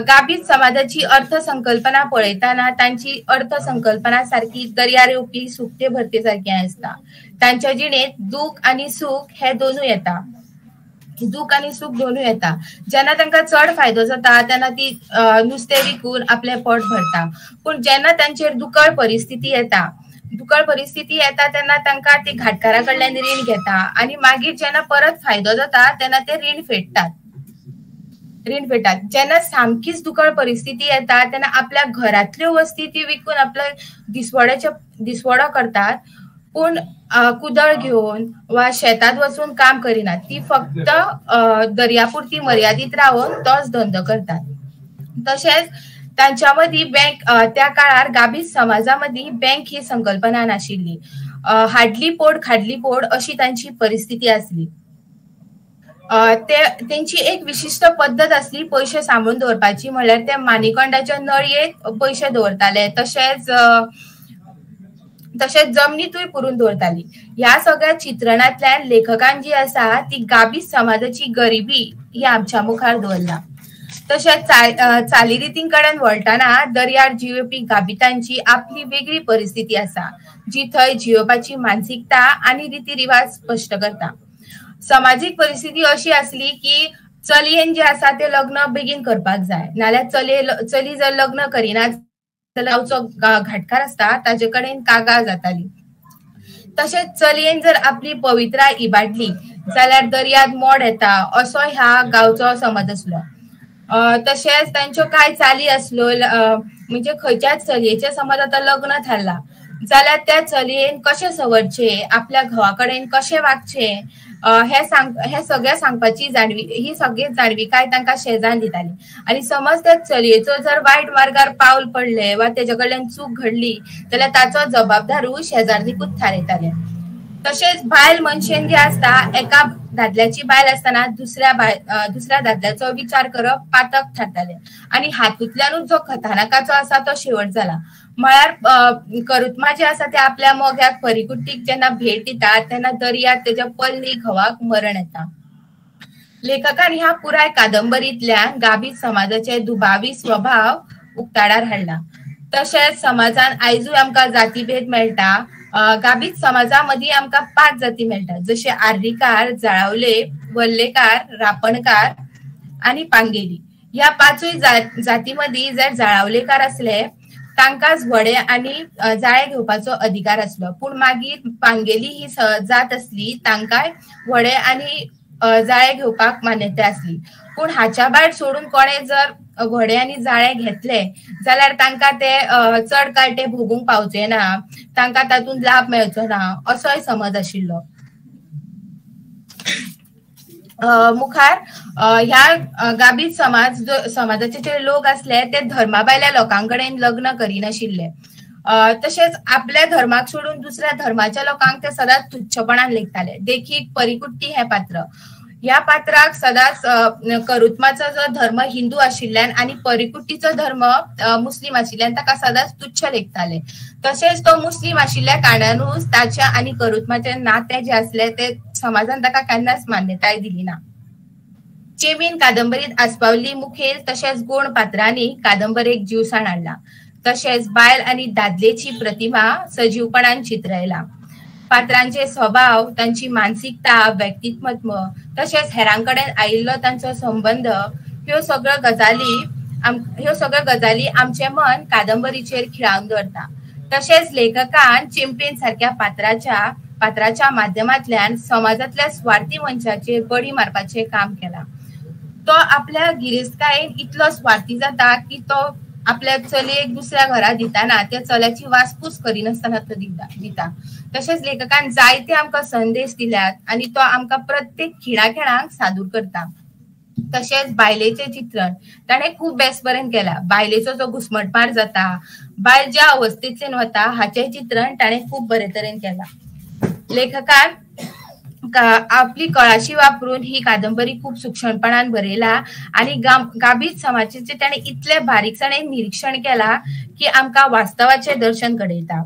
गाबीत समाजाची अर्थसंकल्पना पळयतना तांची अर्थसंकल्पना सारकी दर्यार येवपी सुकते भरते सारकी आसता. तांच्या जिणेंत दूख आनी सूख हे दोनूय येता. जेन्ना तांकां चड फायदो जाता तेन्ना ती नुस्तें विकून आपलें पोट भरता, पूण जेन्ना तांचेर दुकळ परिस्थिती येता तेन्ना तांकां ती घाटकारा कडल्यान रीण घेता आनी मागीर जेन्ना परत फायदो जाता तेन्ना ते रीण फेडटात. जेन्ना सामकीच दुकळ परिस्थिती येता तेन्ना आपल्या घरांतल्यो वस्ती ती विकून आपल्या दिसवडो करतात, पूण कुदळ घेवन वा शेतांत वचून काम करिनात. ती फक्त दर्यापुरती मर्यादीत रावन तोच धंदो करतात. तशेंच तांच्या मदीं बँक, त्या काळार गाबीत समाजा मदीं बँक ही संकल्पना नाशिल्ली. हाडली पोड खाडली पोड अशी तांची परिस्थिती आसली. तेंची एक विशिश्ट पद्दत आसली पयशे सांबाळून दवरपाची, म्हणल्यार ते मानिकोंडाच्या नळयेत पयशे दवरताले, तशेंच जमनीतूय पुरून दवरताली. ह्या सगळ्या चित्रणांतल्यान लेखकान जी आसा ती गाबीत समाजाची गरिबी ही आमच्या मुखार दवरला. तशेंच चालीरितीं कडेन वळटना दर्यार जियोवपी गाबितांची आपली वेगळी परिस्थिती आसा जी थंय जियोवपाची मानसिकता आनी रितीरिवाज स्पश्ट करता. समाजीक परिस्थिती अशी आसली की चलयेन जे आसा ते लग्न बेगीन करपाक जाय, नाल्यार चली जर लग्न करिना जाल्यार गांवचो घाटकार आसता ताजे कडेन कागाळ जाताली. तशेंच चलयेन जर आपली पवित्राय इबाडली जाल्यार दर्यांत मोड येता असो ह्या गांवचो समज आसलो. तशेंच तांच्यो कांय चाली आसल्यो, म्हणजे खंयच्याच चलयेचें समज आतां लग्न थारलां जाल्यार त्या चलयेन कशें सवरचें, आपल्या घोवा कडेन कशें वागचें हे सगळें सांगपाची ही सगळी जाणविकाय तांकां शेजान दिताली. आनी समज त्या चलयेचो जर वायट मार्गार पावल पडलें वा तेजे कडल्यान चूक घडली जाल्यार ताचो जबाबदारूय शेजारनीकूच थारयताले. तशेंच बायल मनशेन जी आसता एका दादल्याची बायल आसतना दुसऱ्या दादल्याचो विचार करप पातक थारतालें आनी हातूंतल्यानूच जो कथानकाचो आसा तो शेवट जाला. म्हळ्यार करुत्मा जे आसा ते आपल्या मोग्याक परिकुट्टीक जेन्ना भेट दिता तेन्ना दर्यात तेच्या पल्ली घोवाक मरण येता. लेखकान ह्या पुराय कादंबरींतल्यान गाबीत समाजाचे दुबावी स्वभाव उक्ताडार हाडला. तशेंच समाजान आयजूय आमकां जातीभेद मेळटा. गाबीत समाजा मदीं आमकां 5 जाती मेळटा, जशे आर्रीकार, जाळावले, वल्लेकार, रापणकार आनी पांगेली. ह्या 5 जाती मदीं जर जाळावलेकार आसले तांकांच व्हडें आनी जाळें घेवपाचो अधिकार आसलो, पूण मागीर पांगेली ही जात आसली तांकांय व्हडें आनी जाळें घेवपाक मान्यताय आसली. पूण हाच्या भायर सोडून कोणें जर व्हडें आनी जाळें घेतलें जाल्यार तांकां ते चड काळ ते भोगूंक पावचे ना, तांकां तातूंत लाभ मेळचो ना असोय समज आशिल्लो. मुखार ह्या गाबीत समाजाचे जे लोक आसले ते धर्मा भायल्या लोकां कडेन लग्न करिनाशिल्ले. तशेंच आपल्या धर्माक सोडून दुसऱ्या धर्माच्या लोकांक ते सदांच तुच्छपणान लेखताले. देखीक परिकुट्टी हें पात्र, ह्या पात्राक सदांच करुत्माचो जो धर्म हिंदू आशिल्ल्यान आनी परिकुट्टीचो धर्म मुस्लीम आशिल्ल्यान ताका सदांच तुच्छ लेखताले. तशेंच तो मुस्लीम आशिल्ल्या कारणानूच ताच्या आनी करुत्माचें नातें जें आसलें तें समाजान ताका केन्नाच मान्यताय दिली ना. चेमीन कादंबरीत आस्पावल्ली मुखेल तशेंच गुण पात्रांनी कादंबरेक जीवसाण हाडला. तशेंच बायल आनी दादलेची प्रतिमा सजीवपणान चित्रायला. पात्रांचे स्वभाव, तांची मानसिकता, व्यक्तिमत्व तशेंच हेरां कडेन आयिल्लो तांचो संबंद ह्यो सगळ्यो गजाली आमचें मन कादंबरीचेर खिळावन दवरता. तशेंच लेखकान चेम्पीन सारक्या पात्राच्या माध्यमांतल्यान समाजांतल्या स्वार्थी मनशाचेर बडी मारपाचें काम केलां. तो आपल्या गिरेस्तकायेन इतलो स्वार्थी जाता की तो आपल्या चलयेक दुसऱ्या घरा दिताना त्या चल्याची वासपूस करिनासतना तो दिता. तशेंच लेखकान जायते आमकां संदेश दिल्यात आनी तो आमकां प्रत्येक खिणा खिणाक सादूर करता. तशेंच बायलेचें चित्रण ताणें खूब बेस बरें केलां. बायलेचो जो घुस्मटमार जाता, बायल ज्या अवस्थेंतल्यान वता हाचें चित्रण ताणें खूब बरे तरेन केलां. लेखकान आपली कळाशी वापरून ही कादंबरी खूब सुक्षणपणान बरयला आनी गाबीत समाजाचें ताणें इतलें बारीकसाणेन निरिक्षण केलां की आमकां वास्तवाचें दर्शन घडयता.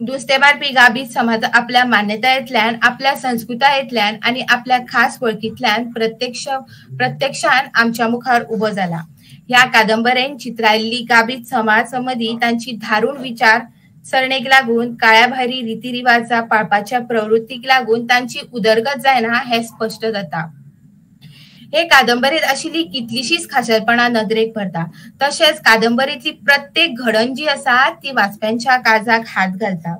नुस्तें मारपी गाबीत समाज आपल्या मान्यतायेंतल्यान, आपल्या संस्कृतायेंतल्यान आनी आपल्या खास वळखींतल्यान प्रत्यक्षान आमच्या मुखार उबो जाला. ह्या कादंबरेन चित्रायल्ली गाबीत समाज मदीं तांची धारुण विचार सरणेक लागून, काळ्याभायरी रितीरिवाजा पाळपाच्या प्रवृत्तीक लागून तांची उदरगत जायना हें स्पश्ट जाता. हे कादंबरेंत आशिल्ली कितलीशीच खाशेलपणां नदरेक भरता. तशेंच कादंबरेंतली प्रत्येक घडण जी आसा ती वाचप्यांच्या काळजाक हात घालता.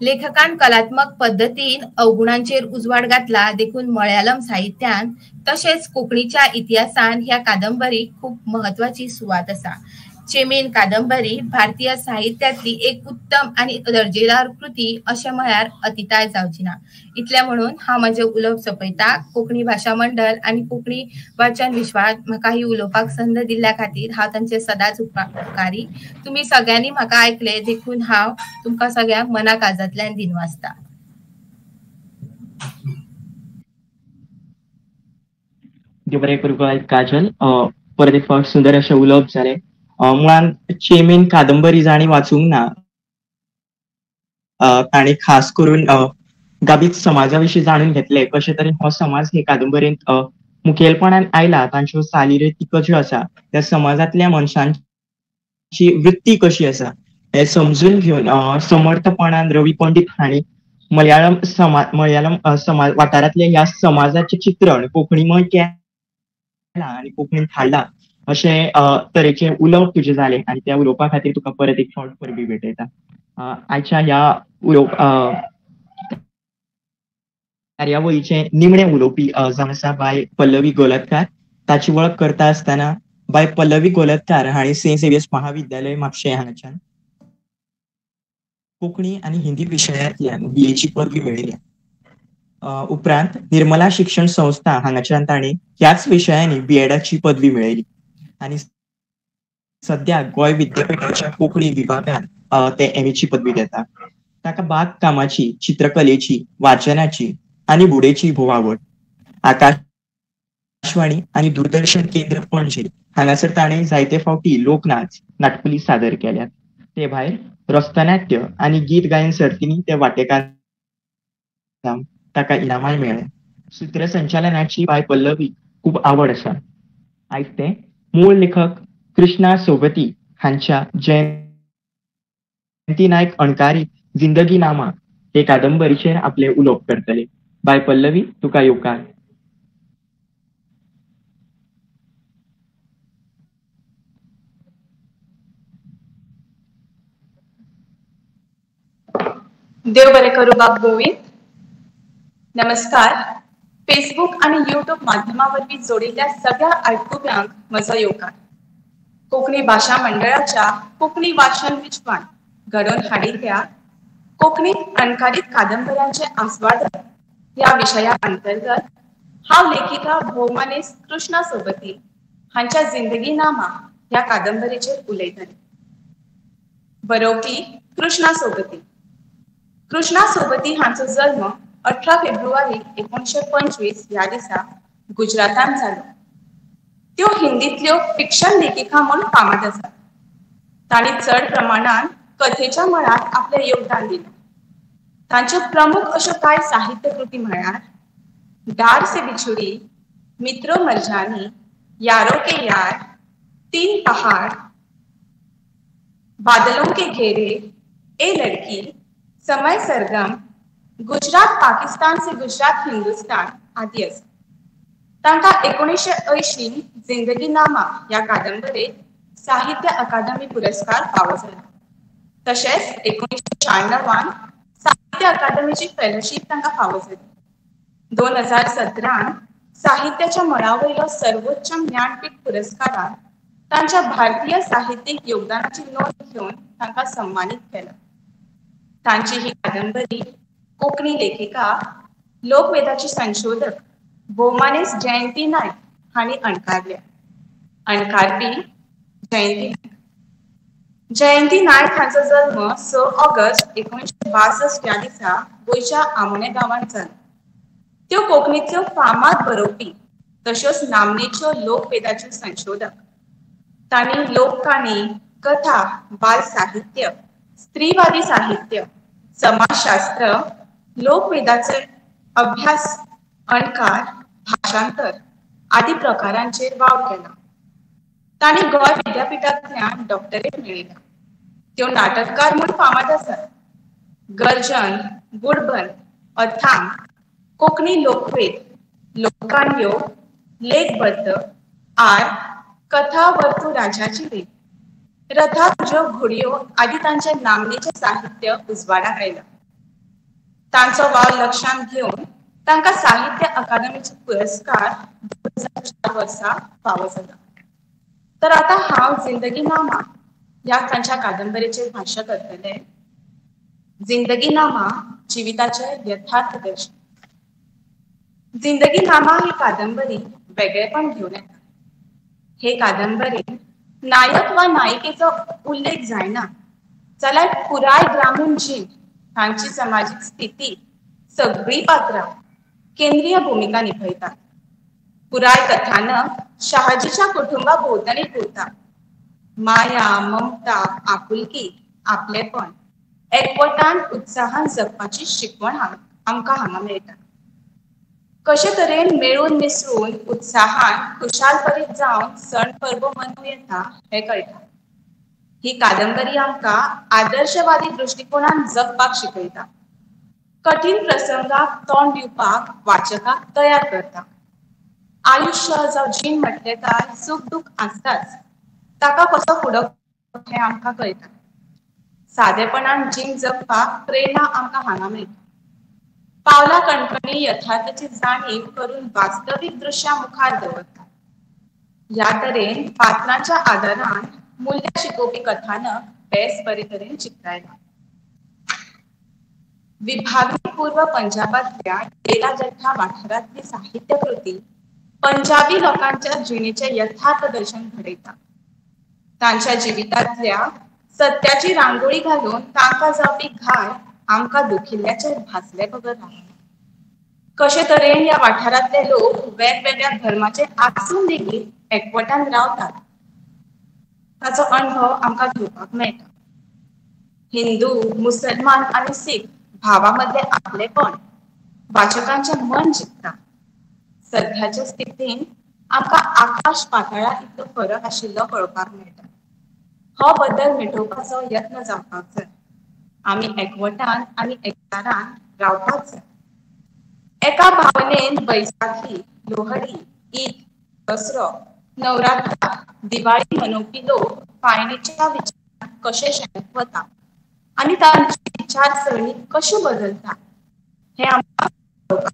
लेखकान कलात्मक पद्दतीन अवगुणांचेर उजवाड घातला देखून मळयालम साहित्यांत तशेंच कोंकणीच्या इतिहासांत ह्या कादंबरीक खूब म्हत्वाची सुवात आसा. चेमीन कादंबरी भारतीय साहित्यांतली एक उत्तम आनी दर्जेदार कृती अशें म्हळ्यार अतिताय जावची ना. इतलें म्हणून हांव म्हजें उलोवप सोंपयता. कोंकणी भाशा मंडळ आनी कोंकणी वाचन विश्वात म्हाका ही उलोवपाक संद दिल्ल्या खातीर हांव तांचे सदांच उपकारी. तुमी सगळ्यांनी म्हाका आयकले देखून हांव तुमकां सगळ्यांक मना काळजांतल्यान दिनवासता. बरें करूं काजल, परत एक फावट सुंदर अशें उलोवप जालें. मुळांत चेमीन कादंबरी जाणी वाचूंक ना ताणी खास करून गाबीत समाजा विशीं जाणून घेतले, कशे तरेन हो समाज हे कादंबरेंत मुखेलपणान आयला, तांच्यो चालीरिती कश्यो आसा, त्या समाजांतल्या मनशांची वृत्ती कशी आसा हे समजून घेवन समर्थपणान रवी पंडित हांणी मलयाळम समाज वाठारांतल्या ह्या समाजाचें चित्रण कोंकणीमय केलां आनी कोंकणींत हाडलां अशें तरेचें उलोवप तुजें जालें आनी त्या उलोवपा खातीर तुका परत एक फावट परबी भेटयता. आयच्या ह्या कार्यावळीचें निमणें उलोवपी जावन आसा बाय पल्लवी गोलतकार. ताची वळख करता आसतना बाय पल्लवी गोलतकार हांणी सेंट झेवियर्स महाविद्यालय म्हापशें हांगाच्यान कोंकणी आनी हिंदी विशयांतल्यान बीएची पदवी मेळयल्या. उपरांत निर्मला शिक्षण संस्था हांगाच्यान तांणी ह्याच विशयांनी बीएडाची पदवी मेळयली आनी सद्या गोंय विद्यापीठाच्या कोंकणी विभागान ते एमएची पदवी घेता. ताका बाग कामाची, चित्रकलेची, वाचनाची आनी बुडेची भोव आवड. आकाशवाणी आनी दूरदर्शन केंद्र पणजे हांगासर ताणें जायते फावटी लोकनाच, नाटकुली सादर केल्यात. ते भायर रस्तनाट्य आनी गीत गायन सर्तींनी ते वांटेकार ताका इनामाय मेळ्ळें. सूत्रसंचालनाची बाय पल्लवी खूब आवड आसा. आयज ते मूळ लेखक कृष्णा सोबती हांच्या जयंती नायक अणकारीत जिंदगी नामा हे कादंबरीचेर आपले उलोवप करतले. बाय पल्लवी, तुका येवकार. देव बरें करूं बाब गोविंद. नमस्कार. फेसबुक आनी युट्यूब माध्यमा वरवीं जोडिल्ल्या सगळ्या आयकुप्यांक म्हजो येवकार. कोंकणी भाशा मंडळाच्या कोंकणी वाचन विश्वान घडोवन हाडिल्ल्या कोंकणीत अणकारीत कादंबऱ्यांचे आस्वादन ह्या विशया अंतर्गत हांव लेखिका भोवमानेस्त कृष्णा सोबती हांच्या जिंदगी नामा ह्या कादंबरीचेर उलयतलें. बरोवपी कृष्णा सोबती. कृष्णा सोबती हांचो जल्म 18 फेब्रुवारी 1925 ह्या दिसा गुजरातांत जालो. त्यो हिंदीतल्यो फिक्शन लेखिका म्हूण फामाद आसात. तांणी चड प्रमाणान कथेच्या मळार आपलें योगदान दिलें. तांच्यो प्रमुख अश्यो कांय साहित्यकृती म्हळ्यार डार से बिछुडी, मित्रो मरजानी, यारो के यार, तीन पहाड, बादलों के घेरे, ए लड़की, समय सरगम, गुजरात पाकिस्तान से गुजरात हिंदुस्तान आदी आसा. तांकां 1980 जिंदगी नामा ह्या कादंबरेक साहित्य अकादमी पुरस्कार फावो जाला. तशेंच 1996 साहित्य अकादमीची फेलोशीप तांकां फावो जाली. 2017 साहित्याच्या मळा वयलो सर्वोच्च ज्ञानपीठ पुरस्कारान तांच्या भारतीय साहित्यीक योगदानाची नोंद घेवन तांकां सन्मानीत केला. तांची ही कादंबरी कोंकणी लेखिका, लोकवेदाची संशोधक भोवमानेस्त जयंती नायक हांणी अणकारल्या. अणकारपी जयंती नायक. जयंती नायक हांचो जल्म 6 ऑगस्ट 1962 ह्या दिसा गोंयच्या आमोणें गांवांत जालो. त्यो कोंकणींतल्यो फामाद बरोवपी तश्योच नामनेच्यो लोकवेदाच्यो संशोधक. तांणी लोककाणी, कथा, बाल साहित्य, स्त्रीवादी साहित्य, समाजशास्त्र, लोकवेदाचे अभ्यास, अणकार, भाषांतर आदी प्रकारांचेर वावर केला. तांणी गोंय विद्यापीठांतल्यान डॉक्टरेट मेळयला. त्यो नाटककार म्हूण फामाद आसात. गर्जन, गुडबंद, अथांग, कोंकणी लोकवेद, लोककाणयो, लेखबद्ध, आर, कथा वर्तू राजाची लेख, रथा तुज्यो घोडयो आदी तांचे नामनेचे साहित्य उजवाडाक आयलां. तांचो वावर लक्षांत घेवन तांकां साहित्य अकादमीचो पुरस्कार 2004 वर्सा फावो जाला. तर आतां हांव जिंदगी नामा ह्या तांच्या कादंबरेचेर भाश्य करतलें. जिंदगी नामा जिविताचें यथार्थ दर्शन. जिंदगी नामा ही कादंबरी वेगळेपण घेवन येता. हे कादंबरेंत नायक वा नायिकेचो उल्लेख जायना जाल्यार पुराय ग्रामीण जीण, तांची समाजीक स्थिती, सगळीं पात्रां केंद्रीय भुमिका निभयतात. पुराय कथानक शहाजीच्या कुटुंबा भोंवतणी घुंवता. माया, ममता, आपुलकी, आपलेपण, एकवटान उत्साहान जगपाची शिकवण आमकां हांगा मेळटा. कशे तरेन मेळून मिसळून उत्साहान खुशालभरीत जावन सण परबो मनोवं येता हें कळटा. ही कादंबरी आमकां आदर्शवादी दृश्टिकोणान जगपाक शिकयता. कठीण प्रसंगाक तोंड दिवपाक वाचकाक तयार करता. आयुश्य जावं जीण म्हटलें काय सूख दूख आसताच, ताका कसो फुडो हें आमकां कळटा. सादेपणान जीण जगपाक प्रेरणा आमकां हांगा मेळटा. पावला कणकणी यथार्थाची जाणीव करून वास्तवीक दृश्यां मुखार दवरता. ह्या तरेन पात्रांच्या आदारान मूल्यां शिकोवपी कथानक बेस बरे तरेन चित्रायलां. विभागणी पूर्व पंजाबांतल्या डेरा जठ्ठा वाठारांतली साहित्यकृती पंजाबी लोकांच्या जिणेचें यथार्थ दर्शन घडयता. तांच्या जिवितांतल्या सत्याची रांगोळी घालून तांकां जावपी घाय आमकां दुखिल्ल्याचें भासले बगर रावना. कशे तरेन ह्या वाठारांतले लोक वेगवेगळ्या धर्माचे आसून लेगीत एकवटान रावतात ताचो अणभव आमकां घेवपाक मेळटा. हिंदू, मुसलमान आनी सीख भावा मदलें आपलेपण वाचकांचें मन जिखता. सध्याच्या स्थितीन आमकां आकाश पाताळा इतलो फरक आशिल्लो पळोवपाक मेळटा. हो बदल मिटोवपाचो यत्न जावपाक जाय. आमी एकवटान आनी एकचारान रावपाक जाय. एका भावनेन बैसाखी, लोहडी, ईद, दसरो, नवरात्रा, दिवाळी मनोवपी लोक पायणीच्या विचारांत कशे शेणत वता आनी तांची विचारसरणी कशी बदलता हें आमकां पळोवपाक.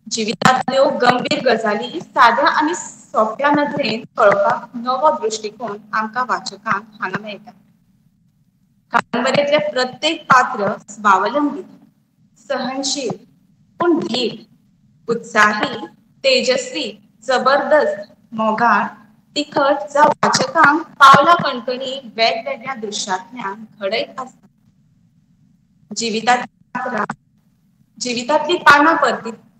जिवितांतल्यो गंभीर गजाली साद्या आनी सोंप्या नदरेन पळोवपाक नवो दृश्टिकोन आमकां वाचकांक हांगा मेळटा. कादंबरेंतलें प्रत्येक पात्र स्वावलंबी, सहनशील पूण धीट, उत्साही, तेजस्वी, जबरदस्त, मोगाळ, तिखट जावं वाचकांक पावला कणकणी वेगवेगळ्या दृश्यांतल्यान घडयत आसता. जिवितांतली पानां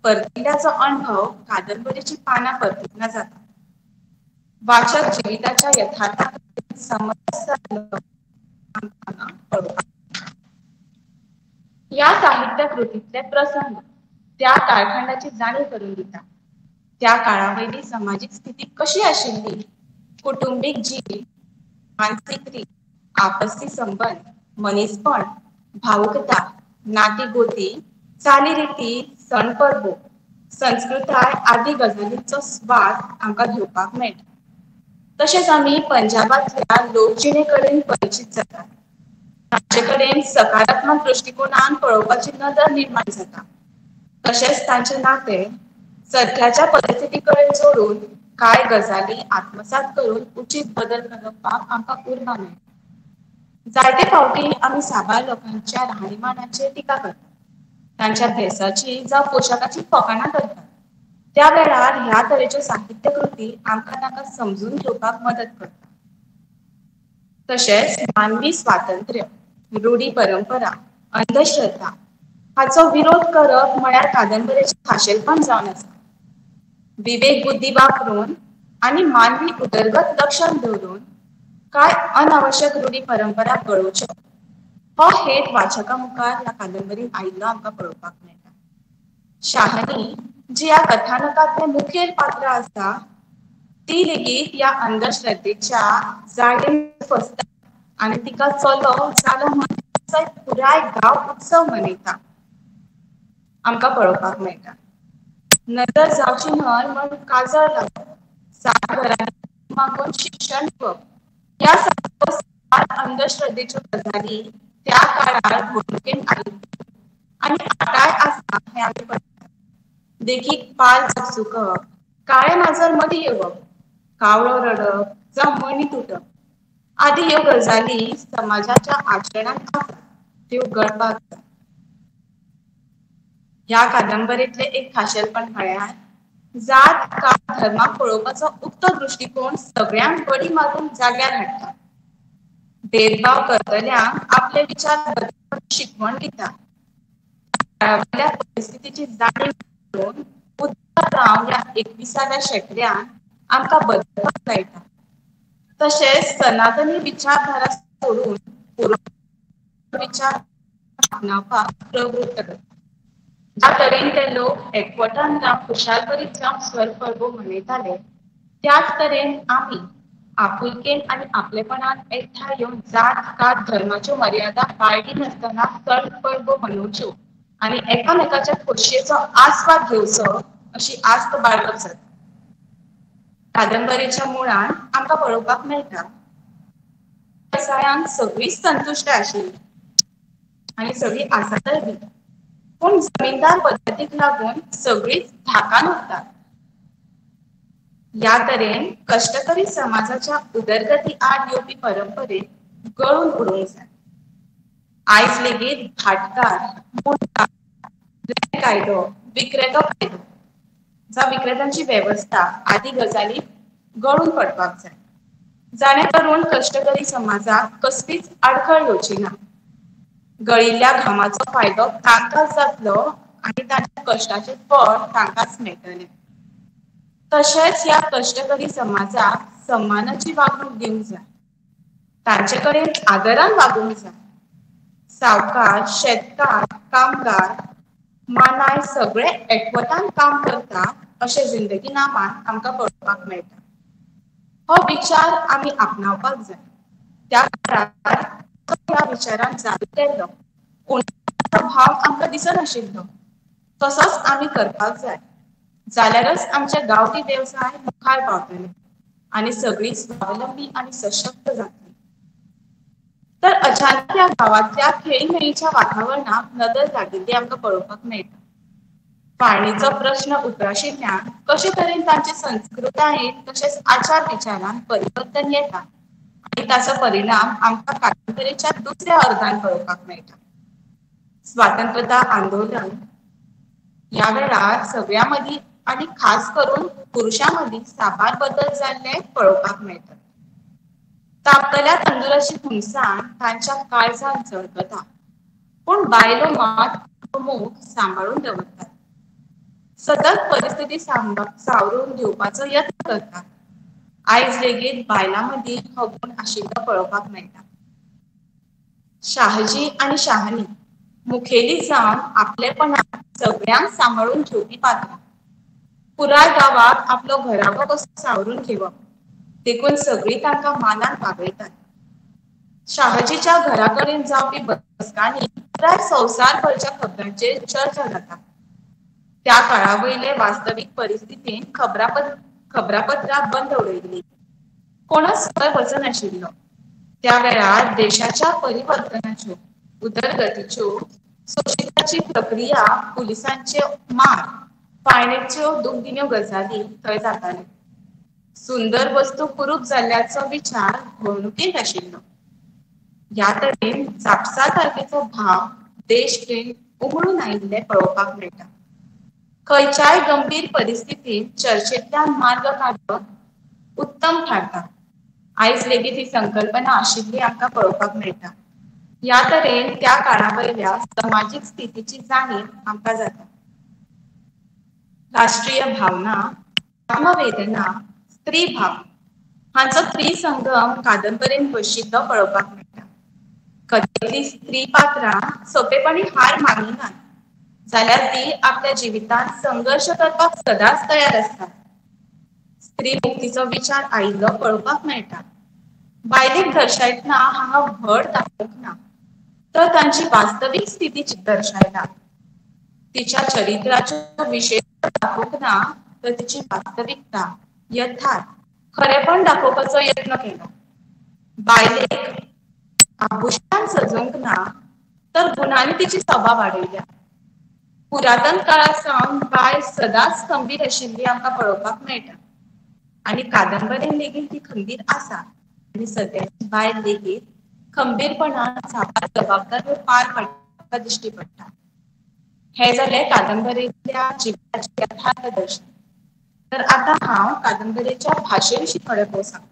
परतिल्ल्याचो अणभव कादंबरेची पानां परतितना जाता. वाचक जिविताच्या यथार्था कडेन समरस जाल्लो आमकां पळोवपाक. ह्या साहित्य कृतींतले प्रसंग त्या काळखंडाची जाणीव करून दिता. त्या काळा वयली समाजीक स्थिती कशी आशिल्ली, कुटुंबीक जीण, मानसीक रीत, आपसी संबंद, मनीसपण, भावुकता, नाती गोती, चालीरिती, सण परबो, संस्कृताय आदी गजालींचो स्वाद आमकां घेवपाक मेळटा. तशेंच आमी पंजाबांतल्या लोकजिणे कडेन परिचीत जातात. तांचे कडेन सकारात्मक दृश्टिकोनान पळोवपाची नदर निर्माण जाता. तशेंच तांचे नाते सध्याच्या परिस्थिती कडेन जोडून कांय गजाली आत्मसात करून उचीत बदल करपाक आमकां उर्बा मेळटा. जायते फावटी आमी साबार लोकांच्या राहणीमानाचेर टिका करतात, तांच्या भेसाची जावं पोशाखाची फकाणां करतात. त्या वेळार ह्या तरेच्यो साहित्य कृती आमकां तांकां समजून घेवपाक मदत करता. तशेंच मानवी स्वातंत्र्य, रूढी परंपरा, अंधश्रद्धा हाचो विरोध करप म्हळ्यार कादंबरेचें खाशेलपण जावन आसा. विवेक बुद्धी वापरून आनी मानवी उदरगत लक्षांत दवरून कांय अनावश्यक रूढी परंपरा गळोवच्यो हो हेत वाचकां मुखार ह्या कादंबरीन आयिल्लो आमकां पळोवपाक मेळटा. शाहनी जी ह्या कथानकांतलें मुखेल पात्र आसा ती लेगीत ह्या अंधश्रद्धेच्या जाळेंत फसता आनी तिका चलो जालो म्हूण पुराय गांव उत्सव मनयता आमकां पळोवपाक मेळटा. नदर जावची न्हय म्हूण काजळ लावप, 7 घरांनी मागून शिक्षण दिवप ह्या सारक्यो अंधश्रद्धेच्यो गजाली त्या काळार घडणुकेंत आयिल्ल्यो आनी आतांय आसा हें आमी पळयतात. देखीक पाल चकचुकप, काळें माजर मदीं येवप, कावळो रडप जावं मणी तुटप आदी ह्यो गजाली समाजाच्या आचरणांत आसात, त्यो गळपाक जाय. ह्या कादंबरेंतलें एक खाशेलपण म्हळ्यार जात कात धर्माक पळोवपाचो उक्तो दृश्टिकोन सगळ्यांक बडी मारून जाग्यार हाडटा. भेदभाव करतल्यांक आपले विचार बदलपाची शिकवण दिता. काळावयल्या परिस्थितीची जाणीव करून उद्दार जावन ह्या 21व्या शेंकड्यांत आमकां बदलपाक मेळटा. तशेंच सनातनी विचारधारा सोडून पुरोगामी विचार आपणावपाक प्रवृत्त करता. ज्या तरेन ते लोक एकवटान जावं खुशालभरीत जावन स्वर परबो मनयताले त्याच तरेन आमी आपुलकेन आनी आपलेपणान एकठांय येवन जात कात धर्माच्यो मर्यादा बाळगी नासतना सण परबो मनोवच्यो आनी एकामेकाच्या खोशयेचो आस्वाद घेवचो अशी आस्त बाळगप जाता. कादंबरेच्या मुळान आमकां पळोवपाक मेळटा वेवसायांत सगळींच संतुश्ट आशिल्ली आनी सगळीं आसातय बी, पूण जमीनदार पद्दतीक लागून सगळींच धाकान उरतात. ह्या तरेन कश्टकरी समाजाच्या उदरगती आड येवपी परंपरेक गळून उडोवंक जाय. आयज लेगीत भाटकार, मुंडकार, कायदो, विक्रेतो कायदो जावं विक्रेत्यांची वेवस्था आदी गजाली गळून पडपाक जाय, जाणे करून कश्टकरी समाजाक कसलीच आडखळ येवची ना. गळिल्ल्या घामाचो फायदो तांकांच जातलो आनी तांच्या कश्टाचें फळ तांकांच मेळटलें. तशेंच ह्या कश्टकरी समाजाक सम्मानाची वागणूक दिवंक जाय, तांचे कडेन आदरान वागूंक जाय. सावकार, शेतकार, कामगार, मानाय सगळे एकवटान काम करता अशें जिंदगी नामान आमकां पळोवपाक मेळटा. हो विचार आमी आपणावपाक जाय. त्या काळार ह्या विचारान जागृत केल्लो उणावाचो भाव आमकां दिसनाशिल्लो. तसोच आमी करपाक जाय, जाल्यारच आमचे गांवठी वेवसाय मुखार पावतले आनी सगळी स्वावलंबी आनी सशक्त जातली. तर अचानक ह्या गांवांतल्या खेळीमेळीच्या वातावरणाक नदर लागिल्ली आमकां पळोवपाक मेळटा. फाळणीचो प्रश्न उप्राशिल्ल्यान कशे तरेन तांचे संस्कृतायेंत तशेंच आचार विचारांत परिवर्तन येता आनी ताचो परिणाम आमकां कादंबरेच्या दुसऱ्या अर्दान पळोवपाक मेळटा. स्वातंत्रता आंदोलन ह्या वेळार सगळ्यां मदीं आनी खास करून पुरुशां मदीं साबार बदल जाल्ले पळोवपाक मेळटा. तापतल्या तंदुराची हुनसाण तांच्या काळजांत झळकता, पूण बायलो मात मोग सांबाळून दवरतात, सतत परिस्थिती सावरून घेवपाचो यत्न करतात. आयज लेगीत बायलां मदीं हो गूण आशिल्लो पळोवपाक मेळटा. शाहजी आनी शाहनी मुखेली जावन आपलेपणान सगळ्यांक सांबाळून घेवपी पात्रां. पुराय गांवाक आपलो घराबो कसो सावरून घेवप देखून सगळीं तांकां मानान वागयतात. शाहजीच्या घरा कडेन जावपी बसकांनी पुराय संवसारभरच्या खबरांचेर चर्चा जाता. त्या काळा वयले वास्तवीक परिस्थितीन खबरापत्रां बंद उडयल्ली, कोणच थंय वचनाशिल्लो. त्या वेळार देशाच्या परिवर्तनाच्यो, उदरगतीच्यो, सोशिताची प्रक्रिया, पुलिसांचे मार, फाळणेच्यो दुखदिण्यो गजाली थंय जाताल्यो. सुंदर वस्तू कुरूप जाल्ल्याचो विचार घोळणुकेंत आशिल्लो. ह्या तरेन जापसालदारकेचो भाव देशप्रेम उमळून आयिल्ले पळोवपाक मेळटा. खंयच्याय गंभीर परिस्थितींत चर्चेंतल्यान मार्ग काडप उत्तम थारता. आयज लेगीत ही संकल्पना आशिल्ली आमकां पळोवपाक मेळटा. ह्या तरेन त्या काळा वयल्या समाजीक स्थितीची जाणीव आमकां जाता. राष्ट्रीय भावना, आत्मवेदना, स्त्री भाव हांचो त्रिसंगम कादंबरेन बशिल्लो पळोवपाक मेळटा. कथेंतली स्त्री पात्रां सोंपेपणी हार मानिनात, जाल्यार ती आपल्या जिवितांत संघर्श करपाक सदांच तयार आसता. स्त्री मुक्तीचो विचार आयिल्लो पळोवपाक मेळटा. बायलेक दर्शायतना हांगा व्हड दाखोवंक ना, तर तांची वास्तवीक स्थिती दर्शायला. तिच्या चरित्राच्यो विशेष दाखोवंक ना, तर तिची वास्तविकता, यथार्थ, खरेपण दाखोवपाचो यत्न केलो. बायलेक आभूषणान सजोवंक ना, तर गुणांनी तिची सोबा वाडयल्या. पुरातन काळा सावन बायल सदांच खंबीर आशिल्ली आमकां पळोवपाक मेळटा आनी कादंबरेन लेगीत ती खंबीर आसा आनी सद्याची बायल लेगीत खंबीरपणान साबार जबाबदाऱ्यो पार पाडटा दिश्टी पडटा. हें जालें कादंबरेंतल्या जिविताचें यथार्थ दर्शन. तर आतां हांव कादंबरेच्या भाशे विशीं थोडें भोव सांगता.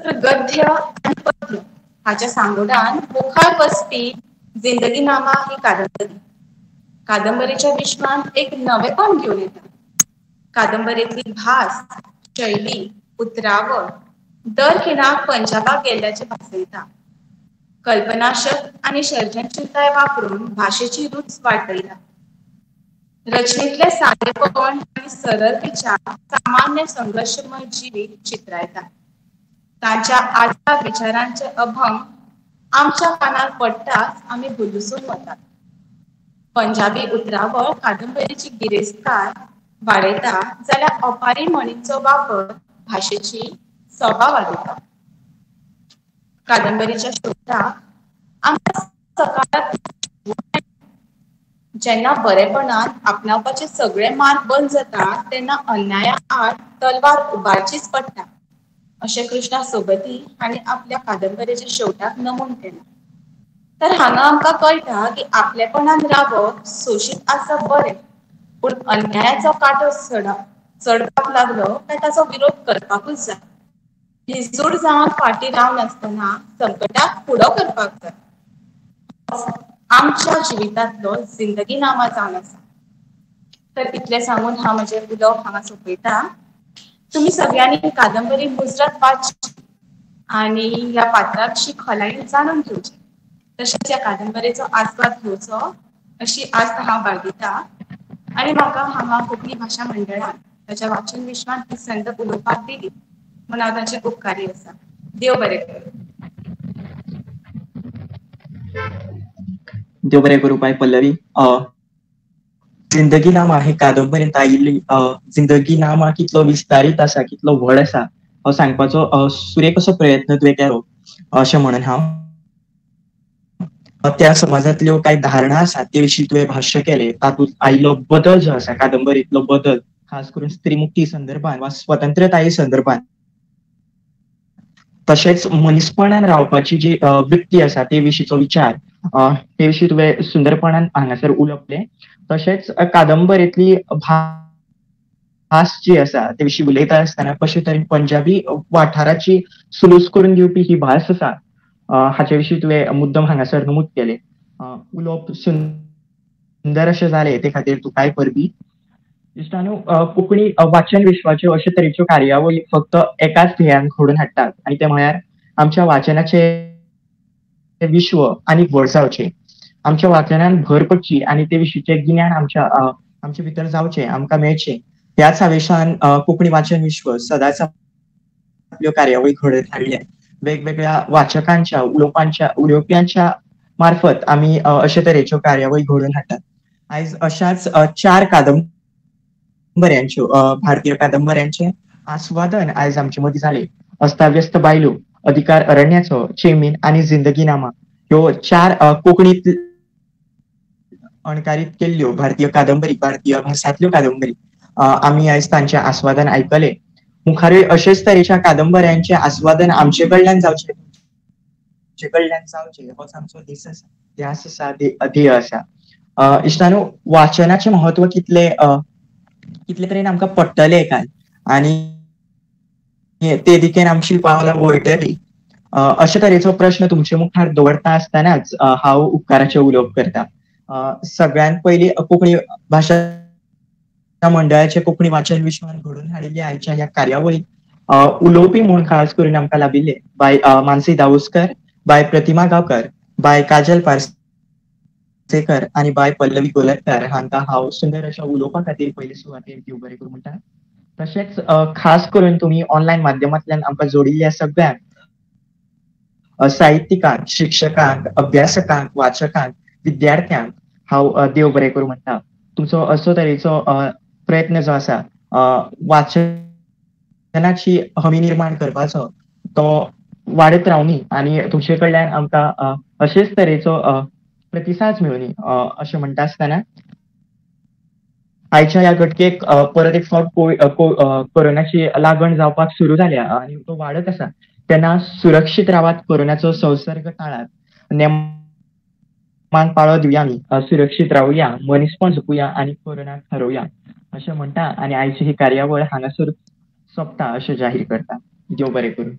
तर गद्य आनी पद्य हाच्या सांगोडान मुखार वचपी जिंदगीनामा ही कादंबरी कादंबरीच्या विश्वांत एक नवेपण घेवन येता. कादंबरेंतली भास, शैली, उतरावळ दर खिणाक पंजाबाक गेल्ल्याचें भासयता. कल्पनाशक्त आनी सर्जनशीलताय वापरून भाशेची रूच वाडयता. रचनेतले सादेपण आनी सरळ विचार सामान्य संघर्शमय जिवीत चित्रायता. तांच्या आचार विचारांचे अभंग आमच्या कानार पडटाच आमी भुलुसून वतात. पंजाबी उतरावळ कादंबरीची गिरेस्तकाय वाडयता, जाल्यार ओपारी म्हणींचो वापर भाशेची सोबा वाडयता. कादंबरीच्या शेवटाक आमकां सकारात्मक जेन्ना बरेपणान आपणावपाचे सगळे मार्ग बंद जाता तेन्ना अन्याया आड तलवार उबारचीच पडटा, अशें कृष्णा सोबती हांणी आपल्या कादंबरेच्या शेवटाक नमूद केलां. तर हांगा आमकां कळटा की आपलेपणान रावप, सोशीत आसप बरें, पूण अन्यायाचो कांटो चडपाक लागलो काय ताचो विरोध करपाकूच जाय. भिजूड जावन फाटीं रावनासतना संकटाक फुडो करपाक जाय. आमच्या जिवितांतलो जिंदगी नामा जावन आसा. तर इतलें सांगून हांव म्हजें उलोवप हांगा सोंपयता. तुमी सगळ्यांनी कादंबरी मुजरत वाचची आनी ह्या पात्रा विशीं खोलायेन जाणून घेवचें, तशेंच ह्या कादंबरेचो आस्वाद घेवचो अशी आस्त हांव बाळगिता. आनी म्हाका हांगा कोंकणी भाशा मंडळान ताच्या वाचन विश्वान ही संद उलोवपाक दिली म्हूण हांव ताचें उपकारी आसा. देव बरें करूं. देव बरें करूं बाय पल्लवी. जिंदगी नामा हे कादंबरेंत आयिल्ली जिंदगी नामा कितलो विस्तारीत आसा, कितलो व्हड आसा हो सांगपाचो सुरेख असो प्रयत्न तुवें केलो अशें म्हणून हांव त्या समाजांतल्यो कांय धारणा आसा ते विशीं तुवें भाश्य केलें. तातूंत आयिल्लो बदल जो आसा, कादंबरींतलो बदल खास करून स्त्री मुक्ती संदर्भान वा स्वतंत्रताये संदर्भान, तशेंच मनीसपणान रावपाची जी वृत्ती आसा ते विशींचो विचार ते विशीं तुवें सुंदरपणान हांगासर उलोवलें. तशेंच कादंबरेंतली भास जी आसा ते विशीं उलयता आसतना कशे तरेन पंजाबी वाठाराची सुलूस करून दिवपी ही भास आसा हाचे विशीं तुवें मुद्दम हांगासर नमूद केलें. उलोवप सुंदर अशें जालें ते खातीर तुकाय परबी. इश्टांनो, कोंकणी वाचन विश्वाच्यो अशे तरेच्यो कार्यावळी फक्त एकाच ध्येयान घडोवन हाडटात आनी तें म्हळ्यार आमच्या वाचनाचें विश्व आनी व्हड जावचें, आमच्या वाचनान भर पडची आनी ते विशींचें गिन्यान आमच्या आमचे भितर जावचें, आमकां मेळचें. ह्याच हावेशान कोंकणी वाचन विश्व सदांच आपल्यो कार्यावळी घडोवन हाडल्या. वेगवेगळ्या वाचकांच्या उलोवपांच्या उलोवप्यांच्या मार्फत आमी अशे तरेच्यो कार्यावळी घडोवन हाडटात. आयज अशाच चार कादंबऱ्यांच्यो भारतीय कादंबऱ्यांचें आस्वादन आयज आमचे मदीं जालें. अस्ताव्यस्त बायलो, अधिकार अरण्याचो, चेमीन आनी जिंदगी नामा ह्यो चार कोंकणीत अणकारीत केल्ल्यो भारतीय कादंबरी, भारतीय भासांतल्यो कादंबरी आमी आयज तांचें आस्वादन आयकलें. मुखारूय अशेच तरेच्या कादंबऱ्यांचें आस्वादन आमचे कडल्यान जावचें, तुमचे कडल्यान जावचें होच आमचो देश आसा, ध्यास आसा, ध्येय आसा. इश्टांनो, वाचनाचें म्हत्व कितलें कितले तरेन आमकां पडटलें काल आनी ते दिकेन आमची पावलां वळटली अशे तरेचो प्रश्न तुमचे मुखार दवरता आसतनाच हांव उपकाराचें उलोवप करता. सगळ्यांत पयलीं कोंकणी भाशा मंडळाचे कोंकणी वाचन विश्वान घडोवन हाडिल्ले आयच्या ह्या कार्यावळीक उलोवपी म्हूण खास करून आमकां लाभिल्ले बाय मानसी दावोसकर, बाय प्रतिमा गांवकर, बाय काजल पार्सेकर आनी बाय पल्लवी गोलरकर हांकां हांव सुंदर अशा उलोवपा खातीर पयले सुवातेर देव बरें करूं म्हणटा. तशेंच खास करून तुमी ऑनलायन माध्यमांतल्यान आमकां जोडिल्ल्या सगळ्यांक साहित्यिकांक, शिक्षकांक, अभ्यासकांक, वाचकांक, विद्यार्थ्यांक हांव देव बरें करूं म्हणटा. तुमचो असो तरेचो प्रयत्न जो आसा वाचनाची हमी निर्माण करपाचो तो वाडत रावनी आनी तुमचे कडल्यान आमकां अशेच तरेचो प्रतिसाद मेळुनी अशें म्हणटा आसतना आयच्या ह्या घटकेक परत एक फावट कोरोनाची लागण जावपाक सुरू जाल्या आनी तो वाडत आसा तेन्ना सुरक्षीत रावात, कोरोनाचो संसर्ग टाळात, नेमान पाळो दिवया, आमी सुरक्षीत रावया, मनीसपण जपुया आनी कोरोनाक हरोवया अशें म्हणटा आनी आयची ही कार्यावळ हांगासर सोंपता अशें जाहीर करता. देव बरें करूं.